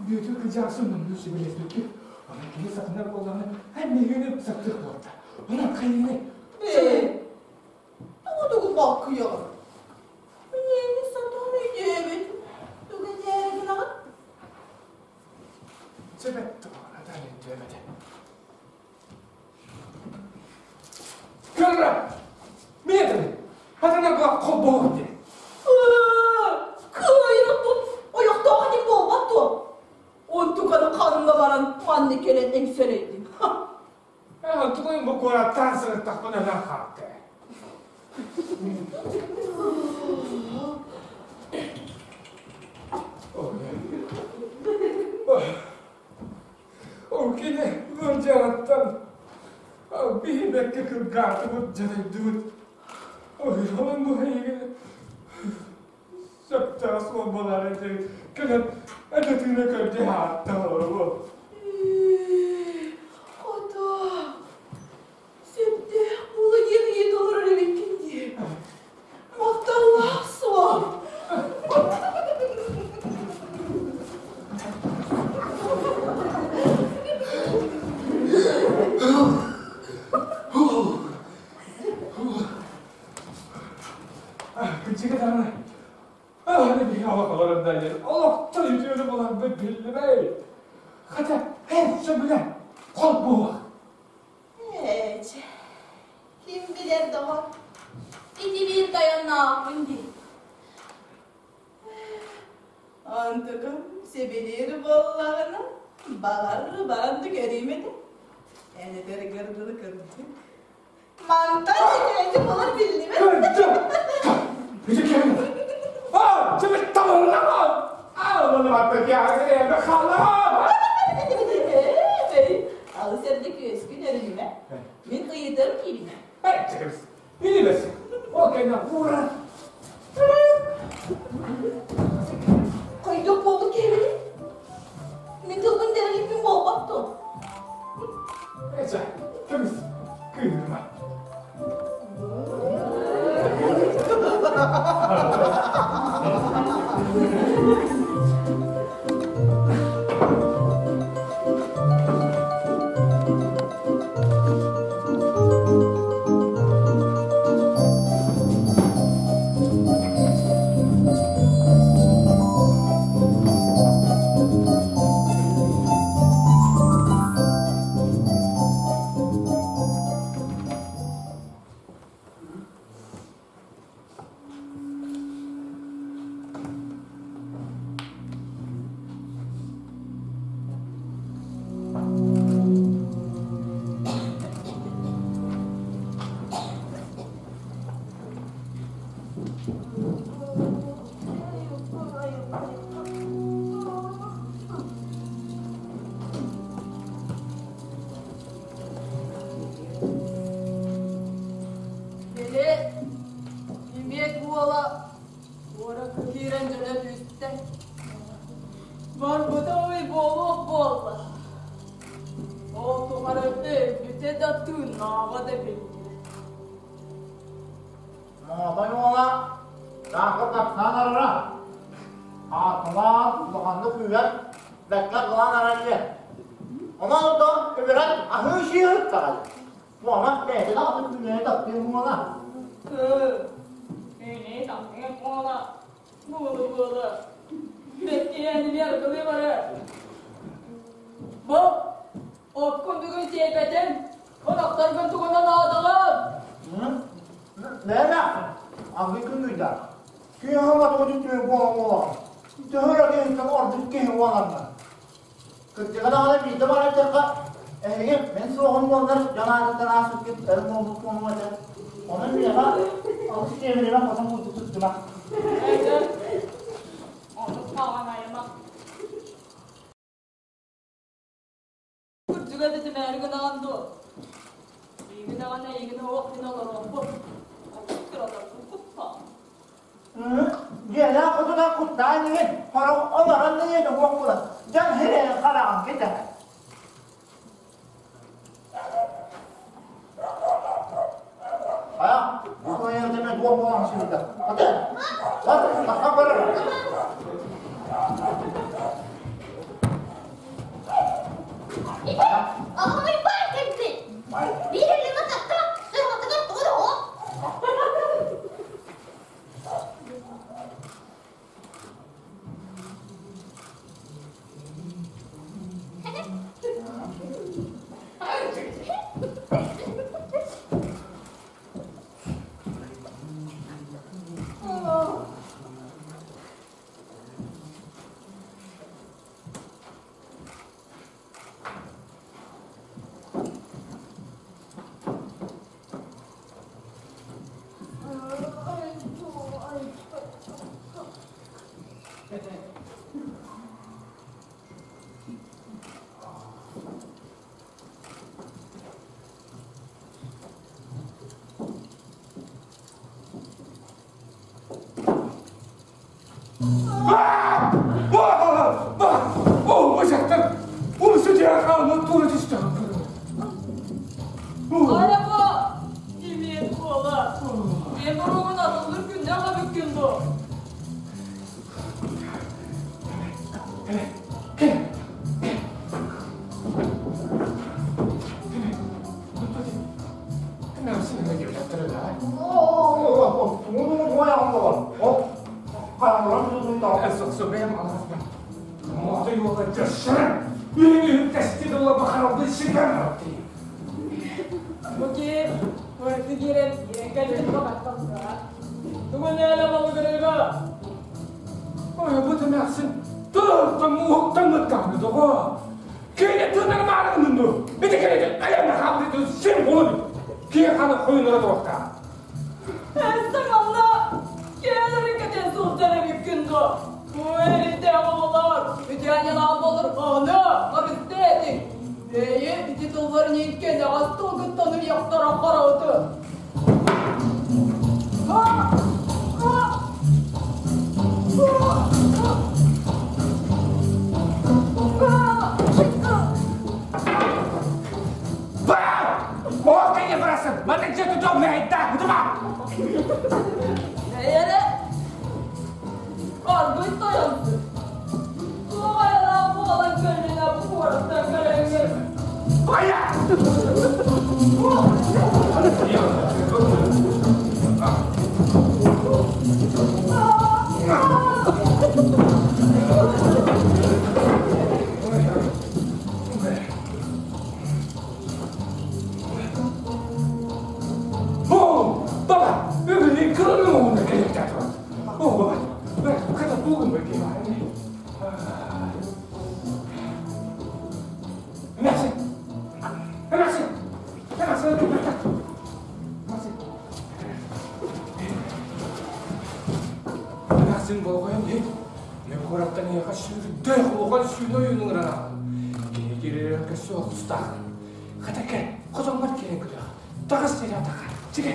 Speaker 8: Бүөтүр кырдьаҕас номнуо сөбүлэспиппит. Онон кини сатанар буоллаҕына, эн миигини саттыах буолта. Онон хайыыны?
Speaker 9: Ээ, тугу-тугу баккыйаҕын? Миэни сатаан өйдөөбүт. Тугу этээри гынаҕын?
Speaker 8: Сөбөт туһана өйдөөбөтө. Көрө! Миэтин! Хатана холбоһук диэн.
Speaker 9: Кыайыахпыт ойохтоох этим буолбат дуо? Онтуканы ханна баран манна кэлэн эҥсэлэйдиҥ?
Speaker 8: Онтукайым бу куораттаан сырыттахпына өлөн хаалта. Ол кини ыалдьарыттан биһи бэккэ кыргаатыбыт, дьадайдыбыт. Ойоҕун бу эйигин сөптөөх суол буолаары кэлэн этэтиинэ көрдө аатта олору.
Speaker 9: Ото сөптөөх буола диэн ыйыта олорор эбиккин дии. Махталлаах суол.
Speaker 8: Кырдьыга даҕаны, биһи олох олорон да олохтон үтүөнү буларбыт биллибэй. Хата, эн сөбүлэ, холбуох.
Speaker 9: Ээ, ким билэр доҕор?
Speaker 3: Ити биир тойонноохпун дии.
Speaker 9: Онтукум сэбилиир буоллаҕына, баҕар баран да көрүүм этэ. Эн этэргэр дылы кырдьык. Мантан ити болар биллибэт.
Speaker 8: Кырдьык! Ити ким? Аа, чебит табыллаҕа! Аа, оны барта диагы хаалаҕа!
Speaker 9: Эй, алыс эрдэ күөскүн өрүнүмэ. Мин ыйытарым кииринэ.
Speaker 8: Билибэс. Ол кэннэ ура.
Speaker 9: Хайдах буолбут киһибиний? Мин тылбын дэрэлиппин буолбат дуо?
Speaker 8: Эчэ, көмүс кыырма.
Speaker 3: Били, имиэт уола куоракка киирэн дьоно түстэ. Барбыта ой буолуох буолла. Ол тухары өлбүтэ да тыыннааҕа да биллибэт.
Speaker 4: Моҕотой уола Дааҥкыр тапсаан арара. Аатылаан улаханнык күүһэн, бэккэ кылаан арар диэн. Онон онтон үбүрэн аһыы сии ыттаҕай. Уома бэйэтэ даҕаны күнүнэ таптыыр буола.
Speaker 3: Күнү таптыыр буола. Буола-буола. Бэккиһээнини аргылыы барар. Бу, оккун бүгүн сиэпэтим, ынахтаргын тугунан аатаҕын?
Speaker 4: Нэ-нэ, ангы күн үйдэ. Күйөһө матугутун түөн буола буола. Төһө эрэ киһиттэн ордук киһи буоланна. Кырдьыга даҕаны биирдэ баран эттэххэ, эһиги мин суоҕум буоллар дьон аатыттан ааспыккыт өр буолбут буолуо этэ. Онон
Speaker 10: Айыха, олус тиэмэлэмэ хотон курдук туттума.
Speaker 9: Оннук хаҕан айыма. Кырдьыга да түмээри гынаҕын дуо? Миигин даҕаны эйигин уох гына олоруохпут. Олус кыратарбын куттаан.
Speaker 10: Дьиэлээх хотуна куттаан иһин хорох олорон да иһин уох буолан дьон сирэйин хараҕын кэтэһэр. А, bu дуох буолан сылдьар. Аты, аты, тахха барар.
Speaker 3: Аҕам баар кэлбит. Биир элемэ такка, сырҕатыгар тугу да оҕо.
Speaker 9: Арaba! Кимиэн буола? Мен буругун атыллыр күннээх эбиккин дуо? Бу кураты киирэн киирэн кэлбит бакаттамса. Тугун эле балыгырыга?
Speaker 8: Ой, бу тэмээхсин туохтан мууһуктаммыттаҕына доҕоор. Киһини тыынар маарыннын дуо? Ити кэлитин айанна хаалбытын син булун. Киһи ханы хойунара туохтаах.
Speaker 9: Эссе манна киэлэрин кэтэн сылдьар эбиккин дуо? Бу эрийдээх оҕолор, үтүөнньэлээх болор ону барыстаэтиҥ. Бэйи ити тылларын иҥкэнэҕэс тылгыттан ыйахтара хараҕыты.
Speaker 8: О, кэйэ барасың, маны дьэ тутуом мэйдаа, бутума!
Speaker 9: Бэйэрэ, аргый тойонсу. Туох айылаах буолан көлүнэ бу куораттан кэлэҥҥин.
Speaker 8: Хайа! О, баба, бүгүн кылын оҕуна кэлиэхтээх. О, баба, хата тугун бэккэ Merci. Merci. Merci. Merci. Эмээхсин болҕойон иһит, мен куораттан эйиэхэ сүүрдээх улахан сүүнэ ойууну ыҥыран аҕаллым. Кини киирэригэр көссө олустааххын. Хата кэл, хотоҥҥор киирэн көрүөх. Таҕыс сири атахха, чигэ.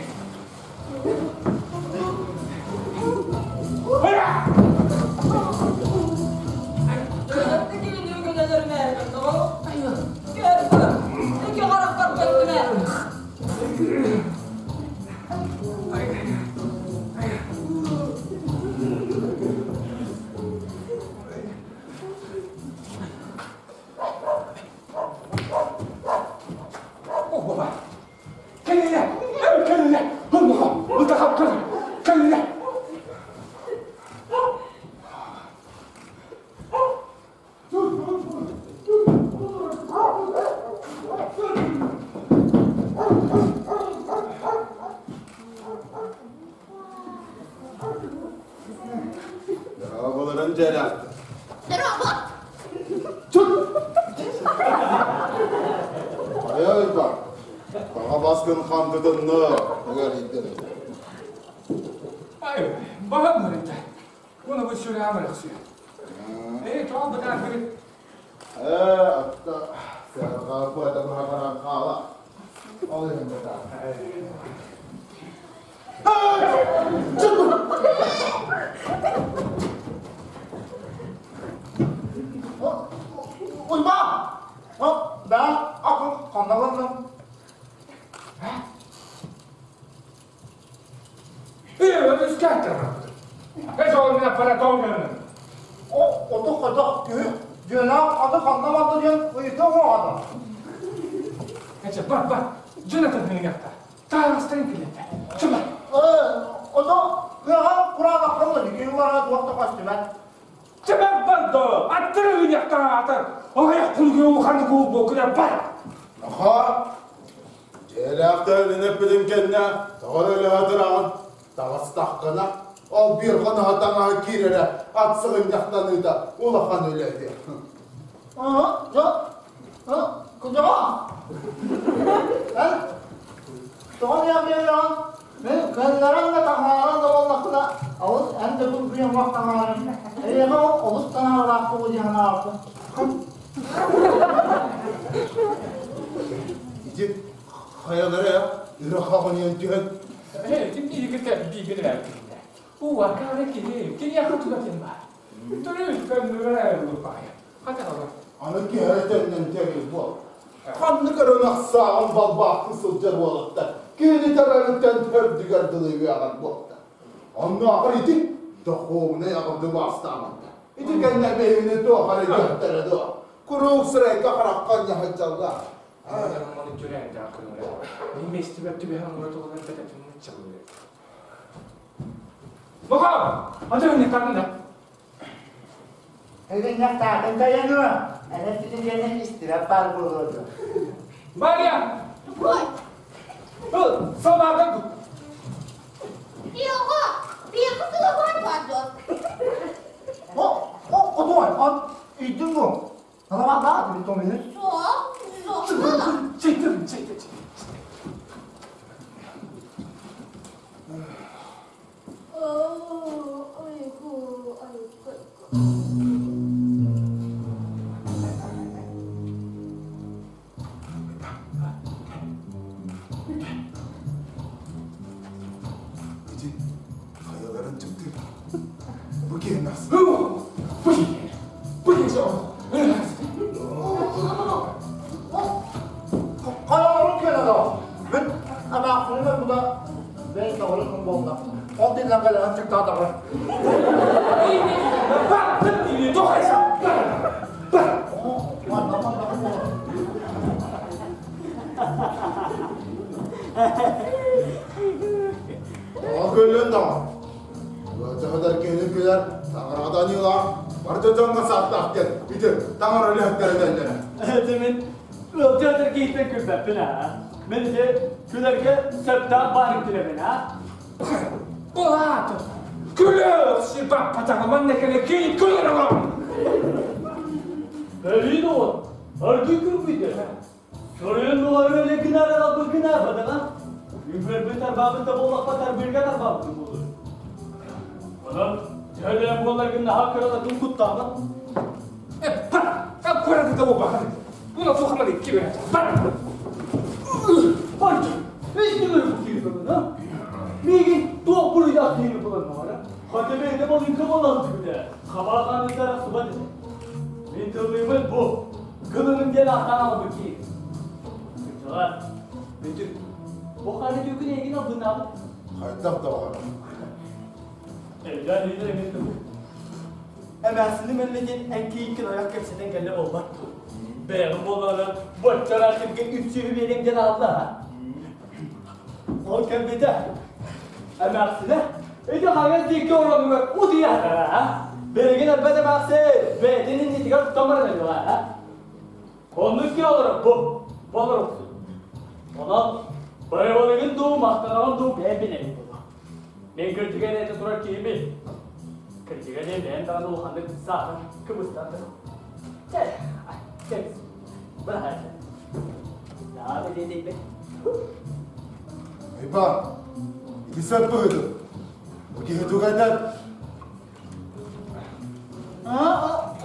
Speaker 8: Кэллэ! Кэллэ! Ытахап кэллэ!
Speaker 4: Дорооболорун дьэлэхтэр.
Speaker 3: Дорообо!
Speaker 4: Чут! Хайа уйбаан, Таҥа баскын хам тутунну, ыар ийтэн.
Speaker 8: Ай, баҕам барыта. Уна бу сүрэҕим ырахсыа. Ээ, тоҕо бытаарбыгыт?
Speaker 4: Ээ, атта сыарҕа пуота быһа баран хаала. Ол иһин бытаар.
Speaker 10: Уйбаан! Да, акын ханналанным. Оту хотох күһү дьүөнээх аты ханна барда диэн ыйыта оҥоҕоно.
Speaker 8: Эчэ, бар, бар. Дьүөнэтин хыныгахта. Таһаҕастарын килиэтэ. Чума.
Speaker 10: Ото кыаҕа кураанаххан да киһи бара туох да көстүбэт.
Speaker 8: Чэбэр бардо, аттары ыйахтаатар. Оҕайах кулгу улахан куулбу күнэ бар.
Speaker 4: Аха, Дьиэлээхтэрин эппитин кэннэ тоҕо эрэ өлөһө таҕыстаххына, ол биир хоноһо таҥаһа киирэрэ ат сыгынньахтаныыта улахан үлэ этэ.
Speaker 10: Кудьаҕа! Тоҕо диэҕиэҕин мин кыһыннаран да таһааран да буоллахпына, олус эн да күн уох таһааран, эйиэхэ олус таһааралаах буолуо дии санаабыппын.
Speaker 4: Ити хайалара ыра хаҕыныйан түһэн
Speaker 8: Ким биигин Уу, киһи, киниэхэ тулатын бар. Төрүт көннүрэ лупая. Хата
Speaker 4: Аны киһи төннөн тэрил буол. Ханнык өрөн ахсааҕын балбаахтыы сылдьар уолаттар кини төрөрүттэн төрдүгэр дылы үөҕэр буолта. Оннооҕор ити дохуобунай аҕырды бастаабатта. Ити кэннэ бэйэни туох эрэ диэхтэрэ дуо? Куруук сырайга харахха ньаһыдьаллар.
Speaker 8: Маны түрэн даа көнөрө. Мин местибер түбэһэн оҥоротулар бэтэтинне чаллы. Баха! Аты не кардында.
Speaker 10: Эгиннэх таатын тайаныа, эн титигene истиреп бар болуорду.
Speaker 8: Мария! Ыл, салаата
Speaker 3: Йоҕа, биэхэ сылабар барды.
Speaker 10: О, о, отуой, он үйдүн бу. Саламат баа, томины.
Speaker 3: Со, со,
Speaker 8: Чейтим, чейтим, чейтим.
Speaker 3: О, айгу, айгу.
Speaker 4: Ити хайаларын чыктыр. Бу киһи нас.
Speaker 8: Бу бу киһи
Speaker 10: Хайаларын көнөдө. Мен амаақсыны буда бей тоғырын болда. Ол дилен кэлэн чыктаатаҕы.
Speaker 8: Бак,你都还想？
Speaker 10: Манна манна болот.
Speaker 4: Тоҕо көллөн даҕа. Ыалдьаһыдар киһини күлэр, таҥараҕа аньыылаах, барда дьоҥҥо сааттаах диэн ити таҥара үлэһиттэрэ дэннэрэ.
Speaker 6: Это мен ылдьаатар киһиттэн күлбэппин аа. Мен ити күлэргэ сөптөөх баарын күлэбин аа.
Speaker 8: Булаата. Күлөр, сибап патаҕа манна кэлэ киин күлөр олор.
Speaker 6: Өлүү ол. Аргы күлбүтэ. Сорuyun nuları öyle kınara da bu kınar badana. Üngör tarбабын да боллақпа тарбырга тарбабын болur. Onun Töden bollar daha kırala tun kuttağına.
Speaker 8: Э, бар, а курады да баха. Буна тухамады кибе. Бар.
Speaker 6: Барчы, эстигер бу ha? Мигин туох буруйдаах киһини булан баҕара. Хата бэйэтэ балыыҥка буолан түбүтэ. Хабааханыттара суба дede. Мин тыллыыбын бу. Кылынын диэн ааттаан албыт киһи. Кырдьаҕас, бүтүр. Бу ханы түүкүн эйигин албыннаабыт.
Speaker 4: Хайдах да баҕар.
Speaker 6: Элден үүнэр эмин тыбы. Эмээхсини мэллэдиэн эн кийиккин аяк кэпсэтэн кэллэ болбат. Бэйэҕин буоллаҕына боччара сиргэ үпсүһү биэриэм диэн аалла. Ол кэлбитэ. Эмээхсинэ ити хаҥас диэки оронугар утуйаатара. Билигин элбэт эмээхсин бэйэтин иннитигэр туттан баран өлүөҕэ. Оннук ки олорор бу. Болор охсун. Онон байбалыгын дуу, махтанаҕын дуу бэйэ билэбин буолуо. Мен кырдьыган этэ турар киһибин. Кырдьыга диэн бэйэм даҕаны улаханнык саатан кыбыстан турар. Чэ, кэбис. Быраһаайда. Даа билиэтейбит.
Speaker 4: Айба, ити сөп быһыты. Бу киһи тугу этэр?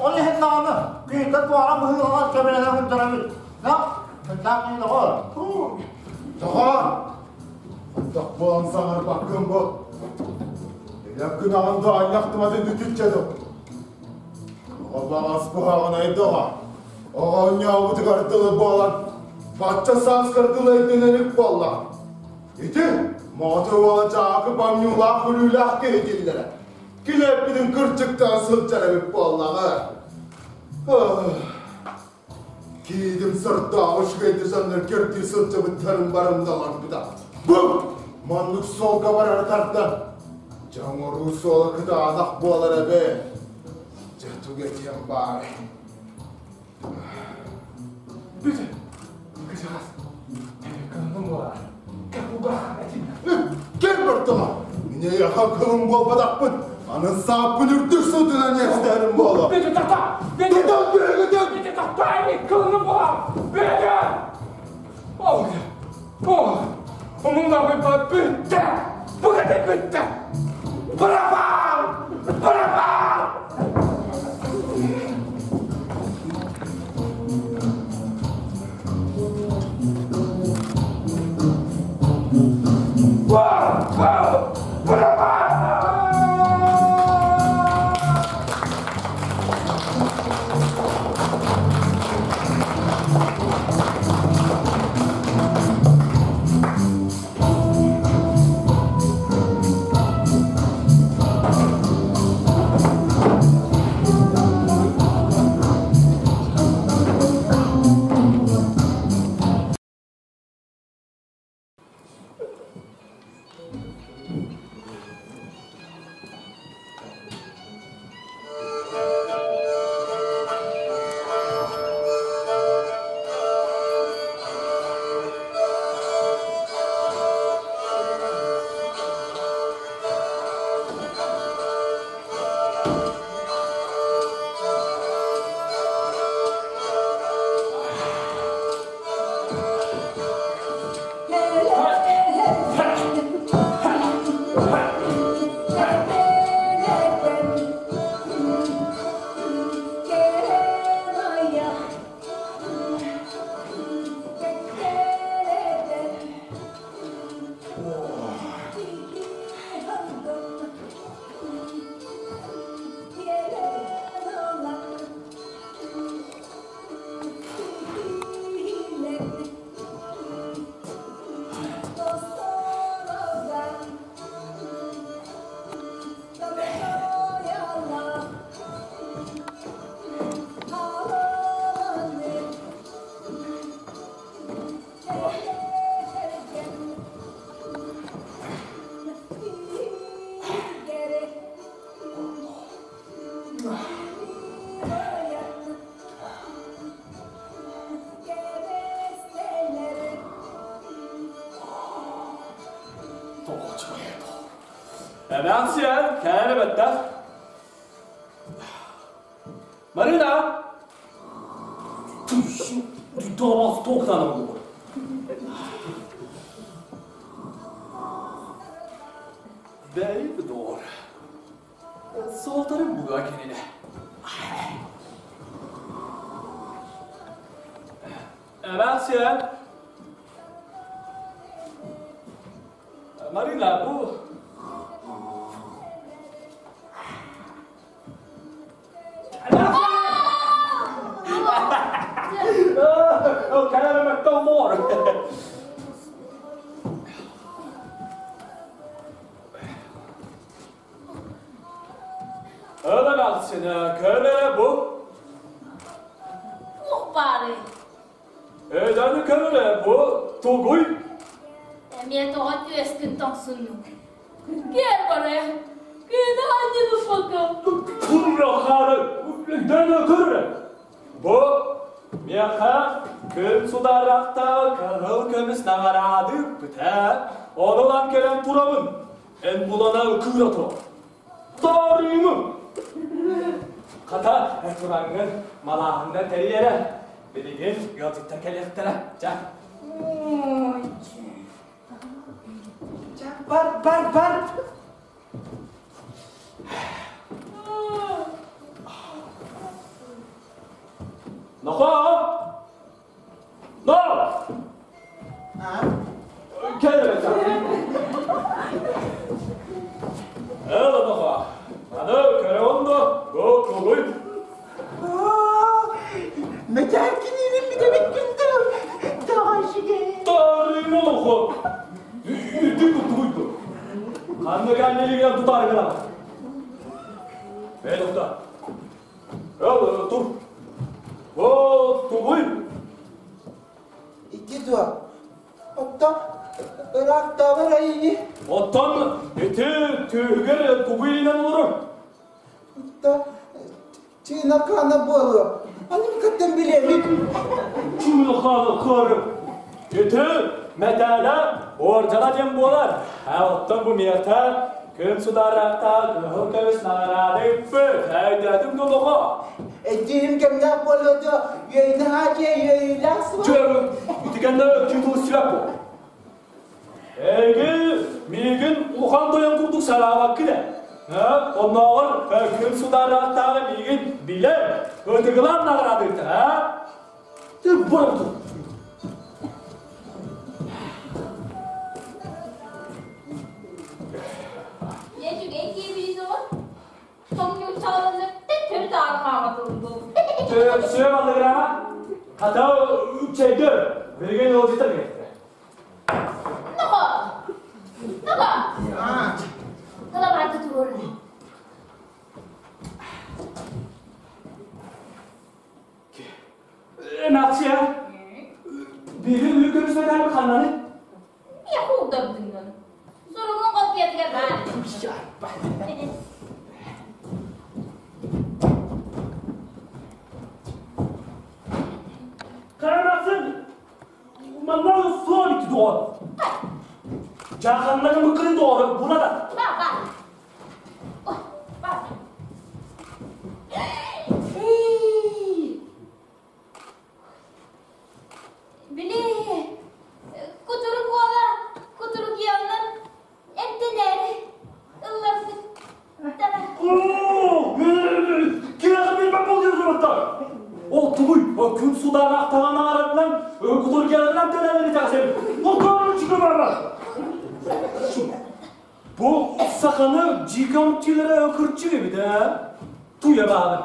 Speaker 10: Ол иһин даҕаны киһитэ туора быһыыланар кэбилэнэ сылдьар эбит. Да, киһи доҕор.
Speaker 4: Доҕор! Хайдах буолан саҥарбаккын бу? Илэ күнэҕин да анньахтыматын үтүччэ дуу. Оҕо баҕас куһаҕанай доҕо. Оҕонньообутугар дылы буолан, бачча сааскар дылы өйдөнө илик буолла. Ити Моотур уола Дьаакы бонньуулаах күлүүлээх киһи дииллэрэ. Килиэппитин кырдьыктаан сылдьар эбит буоллаҕа. Киидим сордооҕу үчүгэйдик саннар көрдүү сылдьыбыттарын барымналарбыта. Бу маннык суолга барар тардан, дьоҥоруу суола кытаанах буолар эбээ. Дьэ тугу этиэм баарай.
Speaker 8: Бүтэ, кыжаҕас, кылым буолар.
Speaker 4: Кэл бартыма! Мин эйиэхэ кылым буолбатахпын. Аны сааппын үрдүк сытынан иэстээрим буолуо.
Speaker 8: Бүтэ тахта!
Speaker 4: Бүтэ бүтэ!
Speaker 8: Бүтэ тахта! Кылым буолар! Бүтэ! О, о, умуннарбыт бүттэ! Бүгүн бүттэ! Бырабаал! Бырабаал!
Speaker 6: Эмээхсиэн, кээр эбэттэх. Марина! Туох туохтан буолуо? Бэй доор. Суолтары буга кинини. Эмээхсиэн! Марина, бу... Кэлэрэ мор. Өлемezsin, köle bu.
Speaker 11: Туох баарый?
Speaker 6: Эдэн köle bu, тугуй.
Speaker 11: Эмиэ тоҕо түөскүн тоҥсуннуҥ? Кэл барайа. Кыына анньылыппакка.
Speaker 6: Турра Дэнэ көрө. Бу миэхэ күн сударахта кыһыл көмүс наҕараады бүтэ. Онулан кэлэн турабын. Эн булана кыыра тур. Тарыымы. Хата тураҥҥын малааһыннар тэрийэрэ. Билигин ыалдьыттар кэлиэхтэрэ. Ча.
Speaker 1: Бар, бар, бар!
Speaker 7: Нохоо! Но! Кэл эрэ Эл нохоо. Аны көрөҕүн дуо? Бу тугуй?
Speaker 10: Мэтээккиниинин бүтэбиккин дуу? Тоҕо
Speaker 7: Тарыйма нохоо. Үрдүк тугуй бу? Ханнык аннелигин тутаары гынабын? Эй, доктор. Эл, тур. О, тугуй?
Speaker 10: Ити дуо? Оттон ыраахтааҕы райыны?
Speaker 7: Оттон ити түөһүгэр тугу илинэн олорор?
Speaker 10: Оттон чыына хаана буолуо. Аны кыттан билэбит.
Speaker 7: Чыына хаана кыары. Ити мэтээлэ уордьана диэн буолар. Оттон бу миэтэ күн сударахта кыһыл көмүс наҕараада ыппыт. Өйдөөтүҥ дуу,
Speaker 10: Эдьиийим кэмнээх буолуо дуо, үөйнэ хаачыйа үөйүүлээх суох.
Speaker 7: Чэ, итигэннэ чутуу сүрэк бу. Эги миигин улахан тойон курдук санаабаккын ээ. Оннооҕор күн сударахтааҕы миигин билэн, ытыгылаан наҕараадыыта, а? Ты борту.
Speaker 11: Дьэ үчүгэй киһи оҕо. Тоҥньууччаланнык төттөрү таары хааматыллыбыт.
Speaker 7: Сөп алыгырама. Хата үччэйдө. Билигин ыалдьыттар кэлиэхтэрэ.
Speaker 11: Нохо! Нохо! Талабааты туруорун.
Speaker 7: Эмээхсиэ, биһиги үһү көрүсмэтээбит ханнаны?
Speaker 11: Яхудардыҥҥын. Суругун копиятыгар баар.
Speaker 7: Карамасын, манна суол ити доҕор. Дьааханнагы мыккырын доҕору була да.
Speaker 11: Бар, бар. Ой, бар. Били, кутурук уола кутурук ионнан эмтэнээри ылларбыт
Speaker 7: Киэхэ билбэт буолуохтар. Ол тугуй? Күн судараах таҥан ааратынан кутургиаларынан тэнэлэри итэҕэсэбин. Ол көрүчүгү барар. Бу саханы дьиикэ омтилere өкүрчү эбит ээ. Туя баҕар.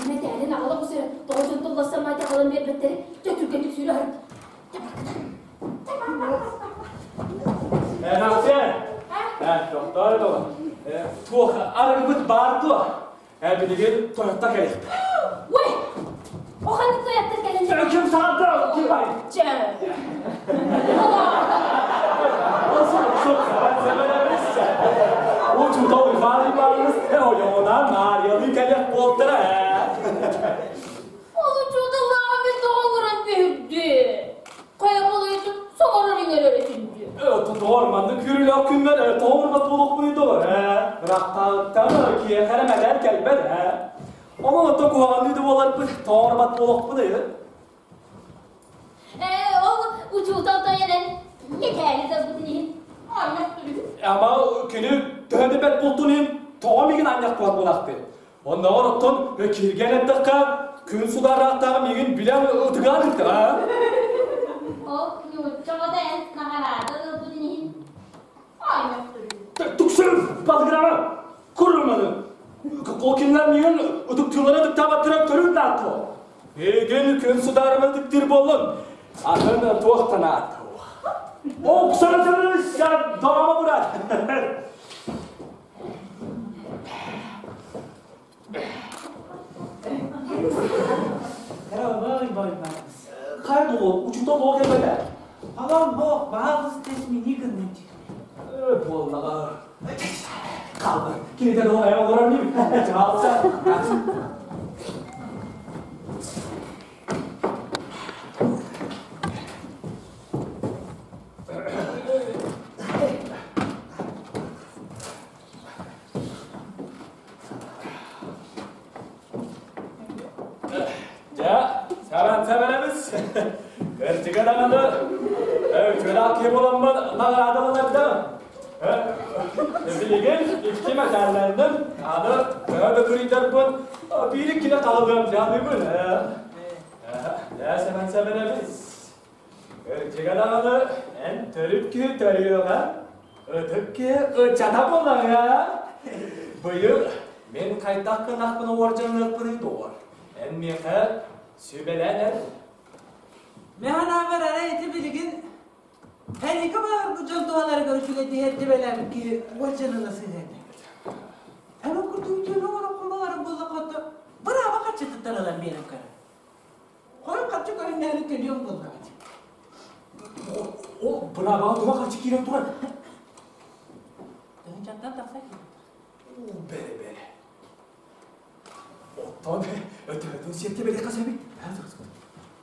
Speaker 11: Мэтээлин аҕала бу тоҕо дьон тулласса маайда аҕалан биэрбэттэри дьэ түргэнник сүүрэ
Speaker 7: Эмээхсиэн! Тохтоо доҕор. Туох арыгыбыт баар дуо? Билигин тойотто кэлиэхпит.
Speaker 11: Ой! Оханнык тойоттор кэлэннэр.
Speaker 7: Ким саҥарда? Ким бай?
Speaker 11: Чэ.
Speaker 7: Учуутал Иван Иванович ойоҕунаан Маарыйалыы кэлиэх буолтара ээ.
Speaker 11: Ол учууталлааҕы мин тоҕо оҥорон түһүрдү? Хайа балайытын саҥарар иҥэрэр этинди.
Speaker 7: Тоҕор маннык күрүлээх күммэр тоҕурбат буолуохпунуй доҕор ээ. Ыраахтааҕыттан киэхэ эрэ мэтээр кэлбэт ээ. Онон ото куһаҕанныы да буоларбыт тоҕорбат буолуохпунуй.
Speaker 11: Ээ, ол учуутал тойонун мэтээли ылбытын иһин анньах түрүһү.
Speaker 7: Ама күнү төһө да бэрт буолтун иһин тоҕо миигин анньах туһан буолаахтый? Оннооҕор оттон кииргэн эттэххэ, күн судараахтааҕы миигин билэн ытыгаан ыттаҕа.
Speaker 11: Ол нууччаҕа да эн наҕараада ылбытын иһин анньах түрүһү.
Speaker 7: Туксун балыгырама, куруманы. Кокиннар миигин ытыктыылара ытыктаабаттара төрүт нааттуо. Эйигин күн сударыма ытыктыыр буоллун. Атын туохтан ааттуо. Оксана дома брат. Хайа дуо, учуутал тоҕо кэлбэтэ?
Speaker 5: Аҕам бу баҕалыс тесмини гынным дии.
Speaker 7: Буоллаҕа. Хаалба. Кинитэ тоҕо эйэ олорор ним. Чаалса. даҕаны үчүгэй киһи буоламмын наҕараадаланарда. Билигин икки мэтээллэнним. Аны төһө да кырыйдарбын биир иккини хаалыам дьаныыбын. Ээ, Сэмэн Сэмэнэбис. Кырдьыга даҕаны эн төрүт киһи төрүөҕэ, ытык киһи ыччата буоллаҕа. Быйыл мин хайдах гынахпын уордьаныахпыный доҕор? Эн миэхэ сүбэлээн эр.
Speaker 12: Мин санаабар арай ити билигин Эһиги баҕарбыт дьон туһаларыгар үчүгэйдик эрдибэлээбит киһи уордьаныла сыһыа этэ. Эн ол курдук үтүөнү оҥороххун баҕарар буоллаххына, бырааба харчытыттан ылан биэрэн көрөр. Хойун харчы көрүннээри төлүөҥ буоллаҕа дии.
Speaker 7: Ол быраабаҕа туга харчы киирэн турар?
Speaker 12: Тыһыынчаттан тахса киирэн.
Speaker 7: Бэрэ бэрэ. Оттон өтөтүн сиэттибэлиэххэ сөбүй?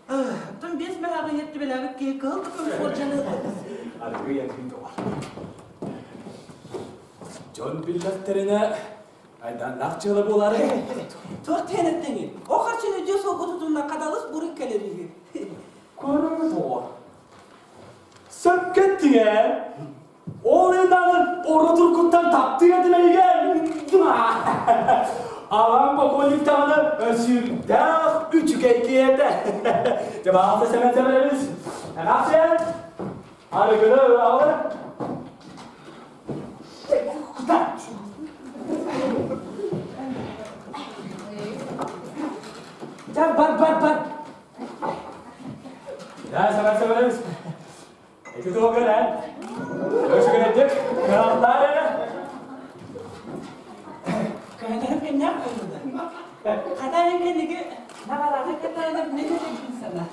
Speaker 12: Оттон биэс мөһөөҕү иһиттибэлээбит киһи кыһыл да көмүс уордьаны
Speaker 7: Аргыый аргыый доҕор. Дьон биллэхтэринэ айдааннаах дьыала буолаары.
Speaker 12: Туох диэн эттэҥий? Ол харчыны дьиэ суолга тутунна хадалыс буруй кэлэр үһү.
Speaker 7: Көрүҥ доҕор. Сөпкө эттиҥ ээ. Ол инанын оротуркуттан таптыыр этим эйигин. Аҕам покойниктаҕына сүрдээх үчүгэй киһи этэ. Дьэ баалта Сэмэн Сэмэнэбис. Эмээхсиэн, арыгыны ылаҕын.
Speaker 12: Дьэ бар бар бар.
Speaker 7: Дьэ Сэмэн Сэмэнэбис. Ити туһугар эн өсүгүнэдик кыһаллаар эрэ.
Speaker 12: Кыһалларым кэннээх буоллулар. Хата эн кэнниги наҕараада кэтаанар мен эрэ сана.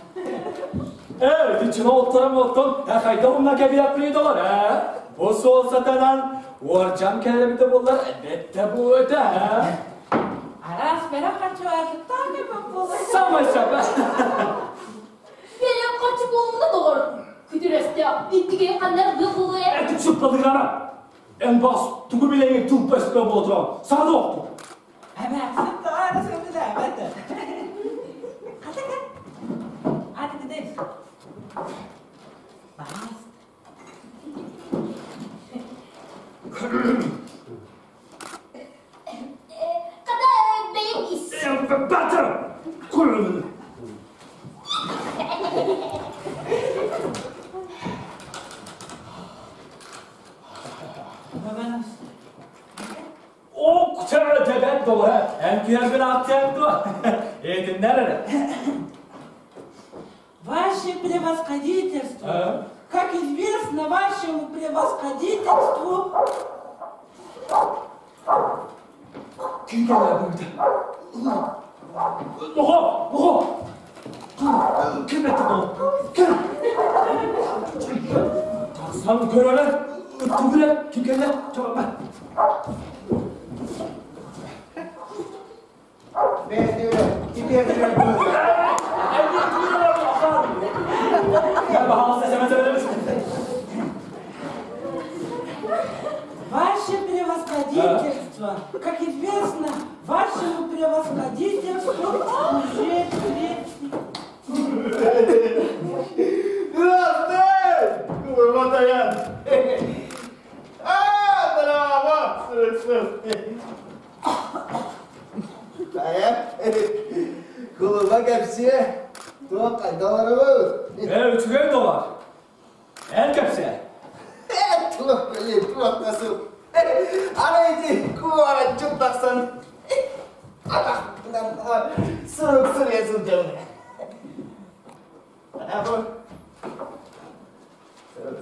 Speaker 7: Ээ, ити чына оттарам оттон хайдах умна кэбиэппиний доҕор ээ? Бу суол сатанан уордьан кэлэбитэ буоллар бэттэ бу этэ ээ.
Speaker 12: Араас бэрэх харчылаатыттаах эбит буолар.
Speaker 7: Самай сапа.
Speaker 11: Бэлэм харчы буолумна доҕор. Күтүрөстөөх, иттигэй ханнар быа буолуо ээ.
Speaker 7: Этик сыппалыгара. Эн бас тугу билэҥин туппа өспө буолтуран саҥа оқту.
Speaker 12: Эмээхсин тоҕо сөбүлээбэт. Хата кэл. Аты кыдай. Баас.
Speaker 11: Хата бэйэм ис.
Speaker 7: Батыр! Көрөмүн. Ок төбөт доҕор, эн киһэрбин ааттыаҥ дуо? Этиннэр эрэ.
Speaker 12: Ваше превосходительство,
Speaker 7: А?
Speaker 12: как известно вашему превосходительству,
Speaker 7: Ким кэлэр бүгүтэ? Оҕо, оҕо! Ким этэ ол? Ким? Тахсан көрөрө, түгүрэ, ким кэллэ? Чабапа.
Speaker 12: Ваше превосходительство, как известно, вашему превосходительству уже третий.
Speaker 2: Хайа, кулуба кэпсиэ, туох хайдаларыбыт?
Speaker 7: Ээ, үчүгэй доҕор. Эн кэпсээ.
Speaker 2: Туох билин, туох да суох. Аны ити куораччыт тахсан атахпынан сурук суруйа сылдьабын. Ана бу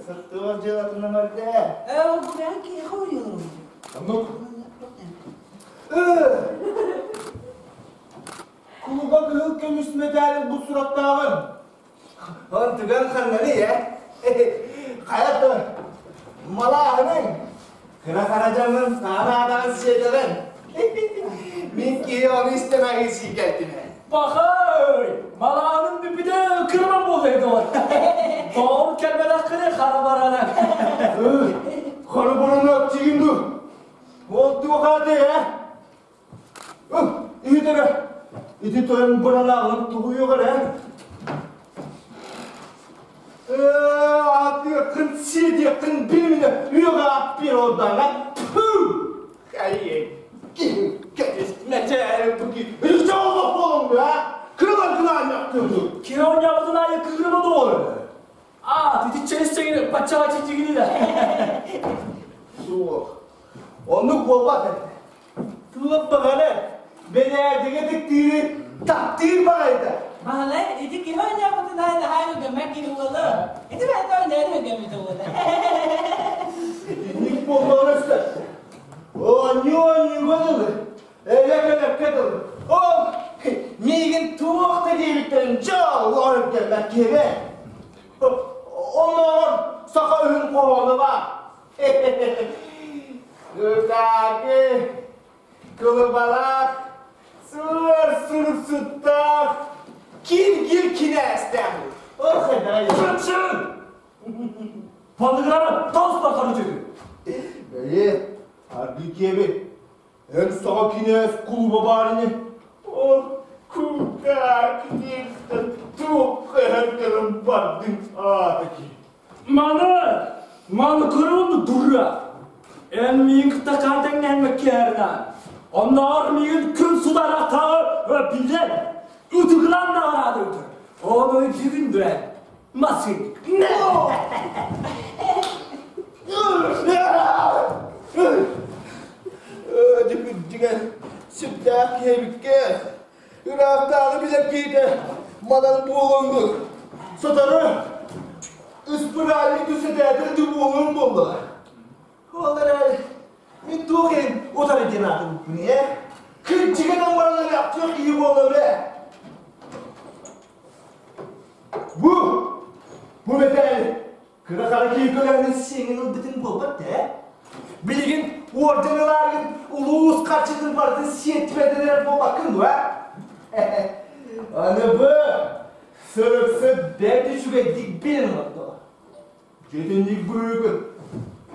Speaker 2: Сыртыгар дьыалатынан өрдөө.
Speaker 12: Ээ, ол бу бэйэҥ киһиэхэ уруйаларым.
Speaker 4: Оннук. Кулуба кыһыл көмүс мэтээлин бу сураттааҕын.
Speaker 2: Онтуган ханнаны ээ? Хайа малааһының кыра хара дьоҥун саана-аадаҕын сиэтэҕин. Мин киһи ону истэн аһыы сиикэлтим.
Speaker 7: Пахай! Малааным бүппүтэ кырман буолуо доҕор. Тоҕор кэлбэтэххинэ хара барана.
Speaker 4: Хара барана тигин ду. Ол туохааты ээ? Иһит эрэ. Ити тойон быралааҕын тугуйуох эрэ. Атыаххын сиэтиэххин билиминэ үөҕэ аппир ордаҥа Хайы кэбис мэтээрин бу ки Үстэ олох буолуҥ а Кырылан кылаанньахтыыбыт
Speaker 7: Киһи оонньообутун аайы кыырыма доҕор. Аа, титиччэ баччаҕа чичигини да.
Speaker 4: Суох. Оннук буолбат этэ. Туох баҕары бэрээдэгэ диктиири таптыыр баҕайыта.
Speaker 12: Баһылай, ити киһи оонньообутун аайы наһаа өйдөммөт киһи буолуо. Ити бэйэтэ оонньоон өйдөммүтэ буолар.
Speaker 4: Итинник буолуон өстө. Оонньуу оонньууга дылы, элэ кэлэккэ дылы. Ол миигин туох да диэбиттэрин дьол өйдөммөт киһи Оннооҕор саха үһүн хоһооно баар. Ытаакы, кылыбалаах, сыар суруксуттаах, кир-кир кинээстээх. Ох,
Speaker 7: Чын-чын! Балыгырама тас бакары чөкү.
Speaker 4: Бэйи, аргы киэби, эн саҕа кинээс кулуба баар ини. Ол кулгаак диэхтэн туох эһэргэрин бардыҥ аата ки.
Speaker 7: Маны, маны көрөмүн дура. Эн миин кытта хаатаҥнаан мэккээрина. Онноор миин күн судар атаҕы билэн, ытыгылан наҕараада өтөр. Оны өйдүүгүн дүрэн. Масык.
Speaker 4: Дьүкүрдүгэр сүрдээх киһибиккэ ыраахтааҕы билэр киһитэ манан буолуоҥҥун сотору ыспырааллыы түсэтээтэл да буолуоҥ буоллаҕа. Ол эрээри мин туох иһин утары диэн аатырбыппын ээ? Кырдьыгынан баран өлөхтүөх киһи буоллум ээ. Бу, бу мэтээли кыра хара киһи көлөөнүн сиэҥин ылбытын буолбат ээ. Билигин орден ылааргын улуус харчытын барытын сиэттибэтин эрэр буолбаккын дуо? Аны бу сырыксыт бэрт үчүгэйдик билэн олордо. Дьитинник быыгын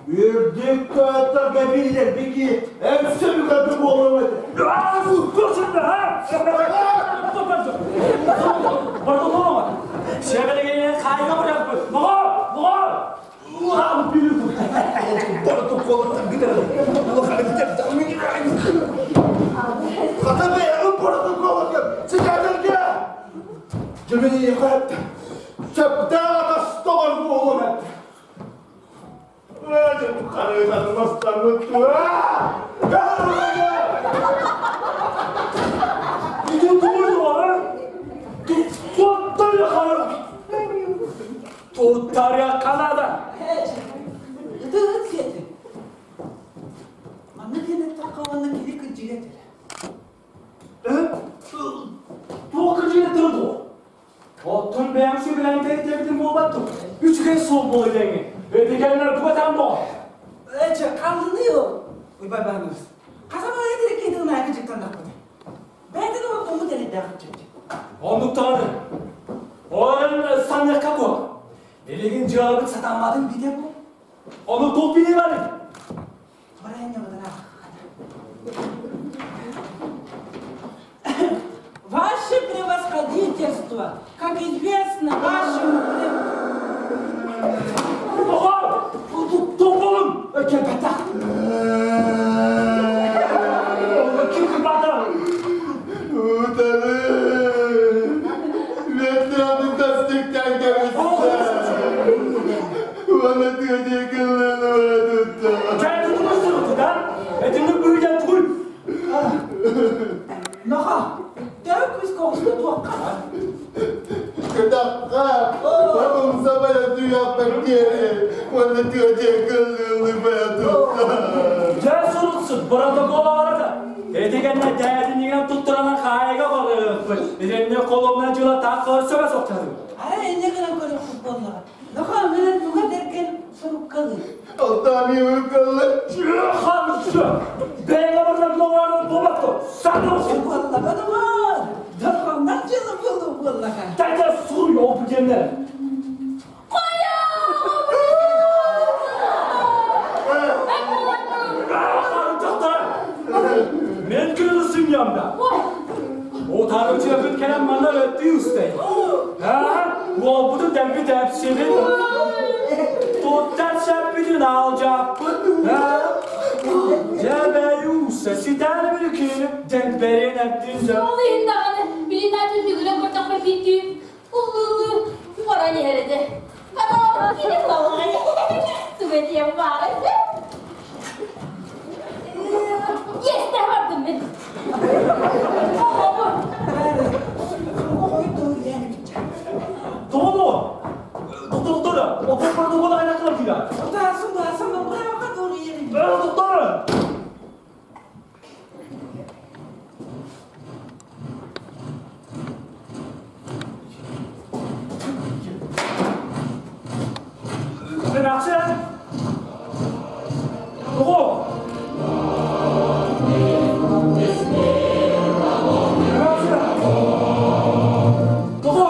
Speaker 4: үрдүк тойотторго биллэрбики эн сөбүгэр буолуом этэ.
Speaker 7: Туттаря Канада.
Speaker 12: Ытыгыт сиэтин. Манна кэлэн тахха уонна кини кырдьыга этэр.
Speaker 7: Туох кырдьыга этэр дуо? Оттон бэйэм сүбэлээн тэрийтэбитин буолбат дуо? Үчүгэй суол буолуо диэҥҥин. Өтүгэннэр тугатаан боҕо.
Speaker 12: Эче, қалдыны ол. Уйбай баһымыз. Қазаман етірек кетігін әкі жіктан дақпыды. Бәйді де ол дәреді чөт.
Speaker 7: Оннуктааны. Onun саныакка буол. Билигин дьыалабыт сатамматын бите бу. Ону туох билии бары?
Speaker 12: Ваше превосходительство, как известно вашему
Speaker 7: Оха! Тополун! Кепета! Ким кыбата?
Speaker 4: Утары! Vietnam'ın tasdikten Bana diyor kıllarını
Speaker 7: Kendi tutmuşsun da. Etini büyüyen tul.
Speaker 12: Наха, дәу көз коғысына туаққа.
Speaker 4: Кытакка, babam sabah yapmak diye, bana diyor kıllarını
Speaker 7: Gel sorulsun. Protokol arada. Etигенне дәдиниген туттурана кайга барып. Эденне коломна жыла так сөбө соктады.
Speaker 12: Ара энне гына көрө футболлага. Наха, менен туга деркен соруккалы.
Speaker 4: Алтами кылы.
Speaker 7: Хансы. Бэйга барна блогарны болмакты. Саны olsun.
Speaker 12: Боллага да бар. Дарханнан жылы болду боллага.
Speaker 7: Тайда су yok bu cemler. Мен кырылысым ямда. O tarımcı yakın kelen manlar öttü üstte. Ha? Bu bu da dembi tepsinin. Тыынын алдьаппыт. Дьэ бэйүүсэ ситэри бүрүкүнү дьэлбэрин эрдин дьэ.
Speaker 11: Ол иһин даҕаны билин түгүлэн көрдөхпө биирдии уллуу баран иһэр этэ. Хата кини балаҕай. Туга диэн баар этэ. Иэстээх бардым мин.
Speaker 7: Тоҕо? Доктор, отоппор тугу да кылар дия. Доктор! Эмээхсин! Тоҕо? Эмээхсин! Тоҕо?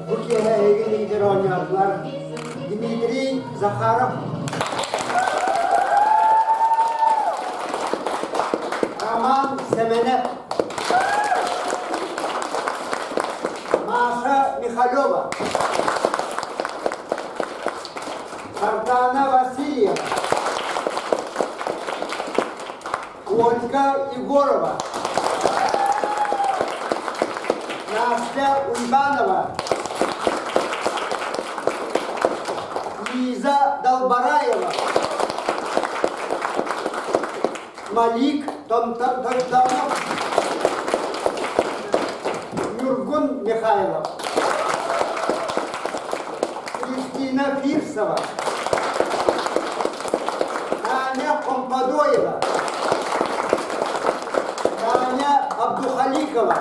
Speaker 2: Бу киэһэ эһиги лидер оонньоотулар Дмитрий Захаров, Роман Сэмэнэп, Маша Михалева, Сардана Васильева, Ольга Егорова, Настя Уйбанова, Лиза Долбараева, Малик Томтонов, Нюргун Михайлов, Кристина Фирсова, Таня Помпадоева, Таня Абдухаликова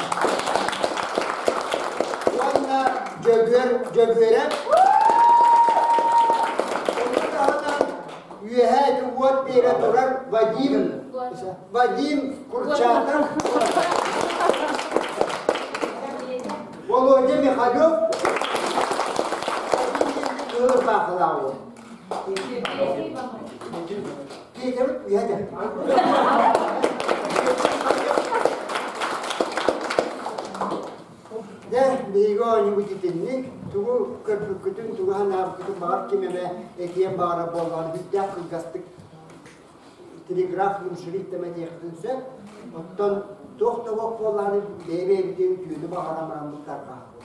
Speaker 2: уонна Дьөгүөр Дьөгүөрэп. Ону таһынан үөһээ уот биэрэ турар Вадим Вадим Курчатов, Володя Михалев, Кыһыл Киэтэбит үһэ Дьэ, биһиги оонньуубут итинник, тугу көрбүккүтүн, тугу санаабыккытын баҕар ким эмэ этиэн баҕарар буоллаҕына бүтээх кылгастык телеграф луншрифт эмэтиэххитин сөп. Оттон туох да буоллаҕына бэйэ-бэйэбитин үтүөнү баҕаран бараммыт тарҕаһабыт.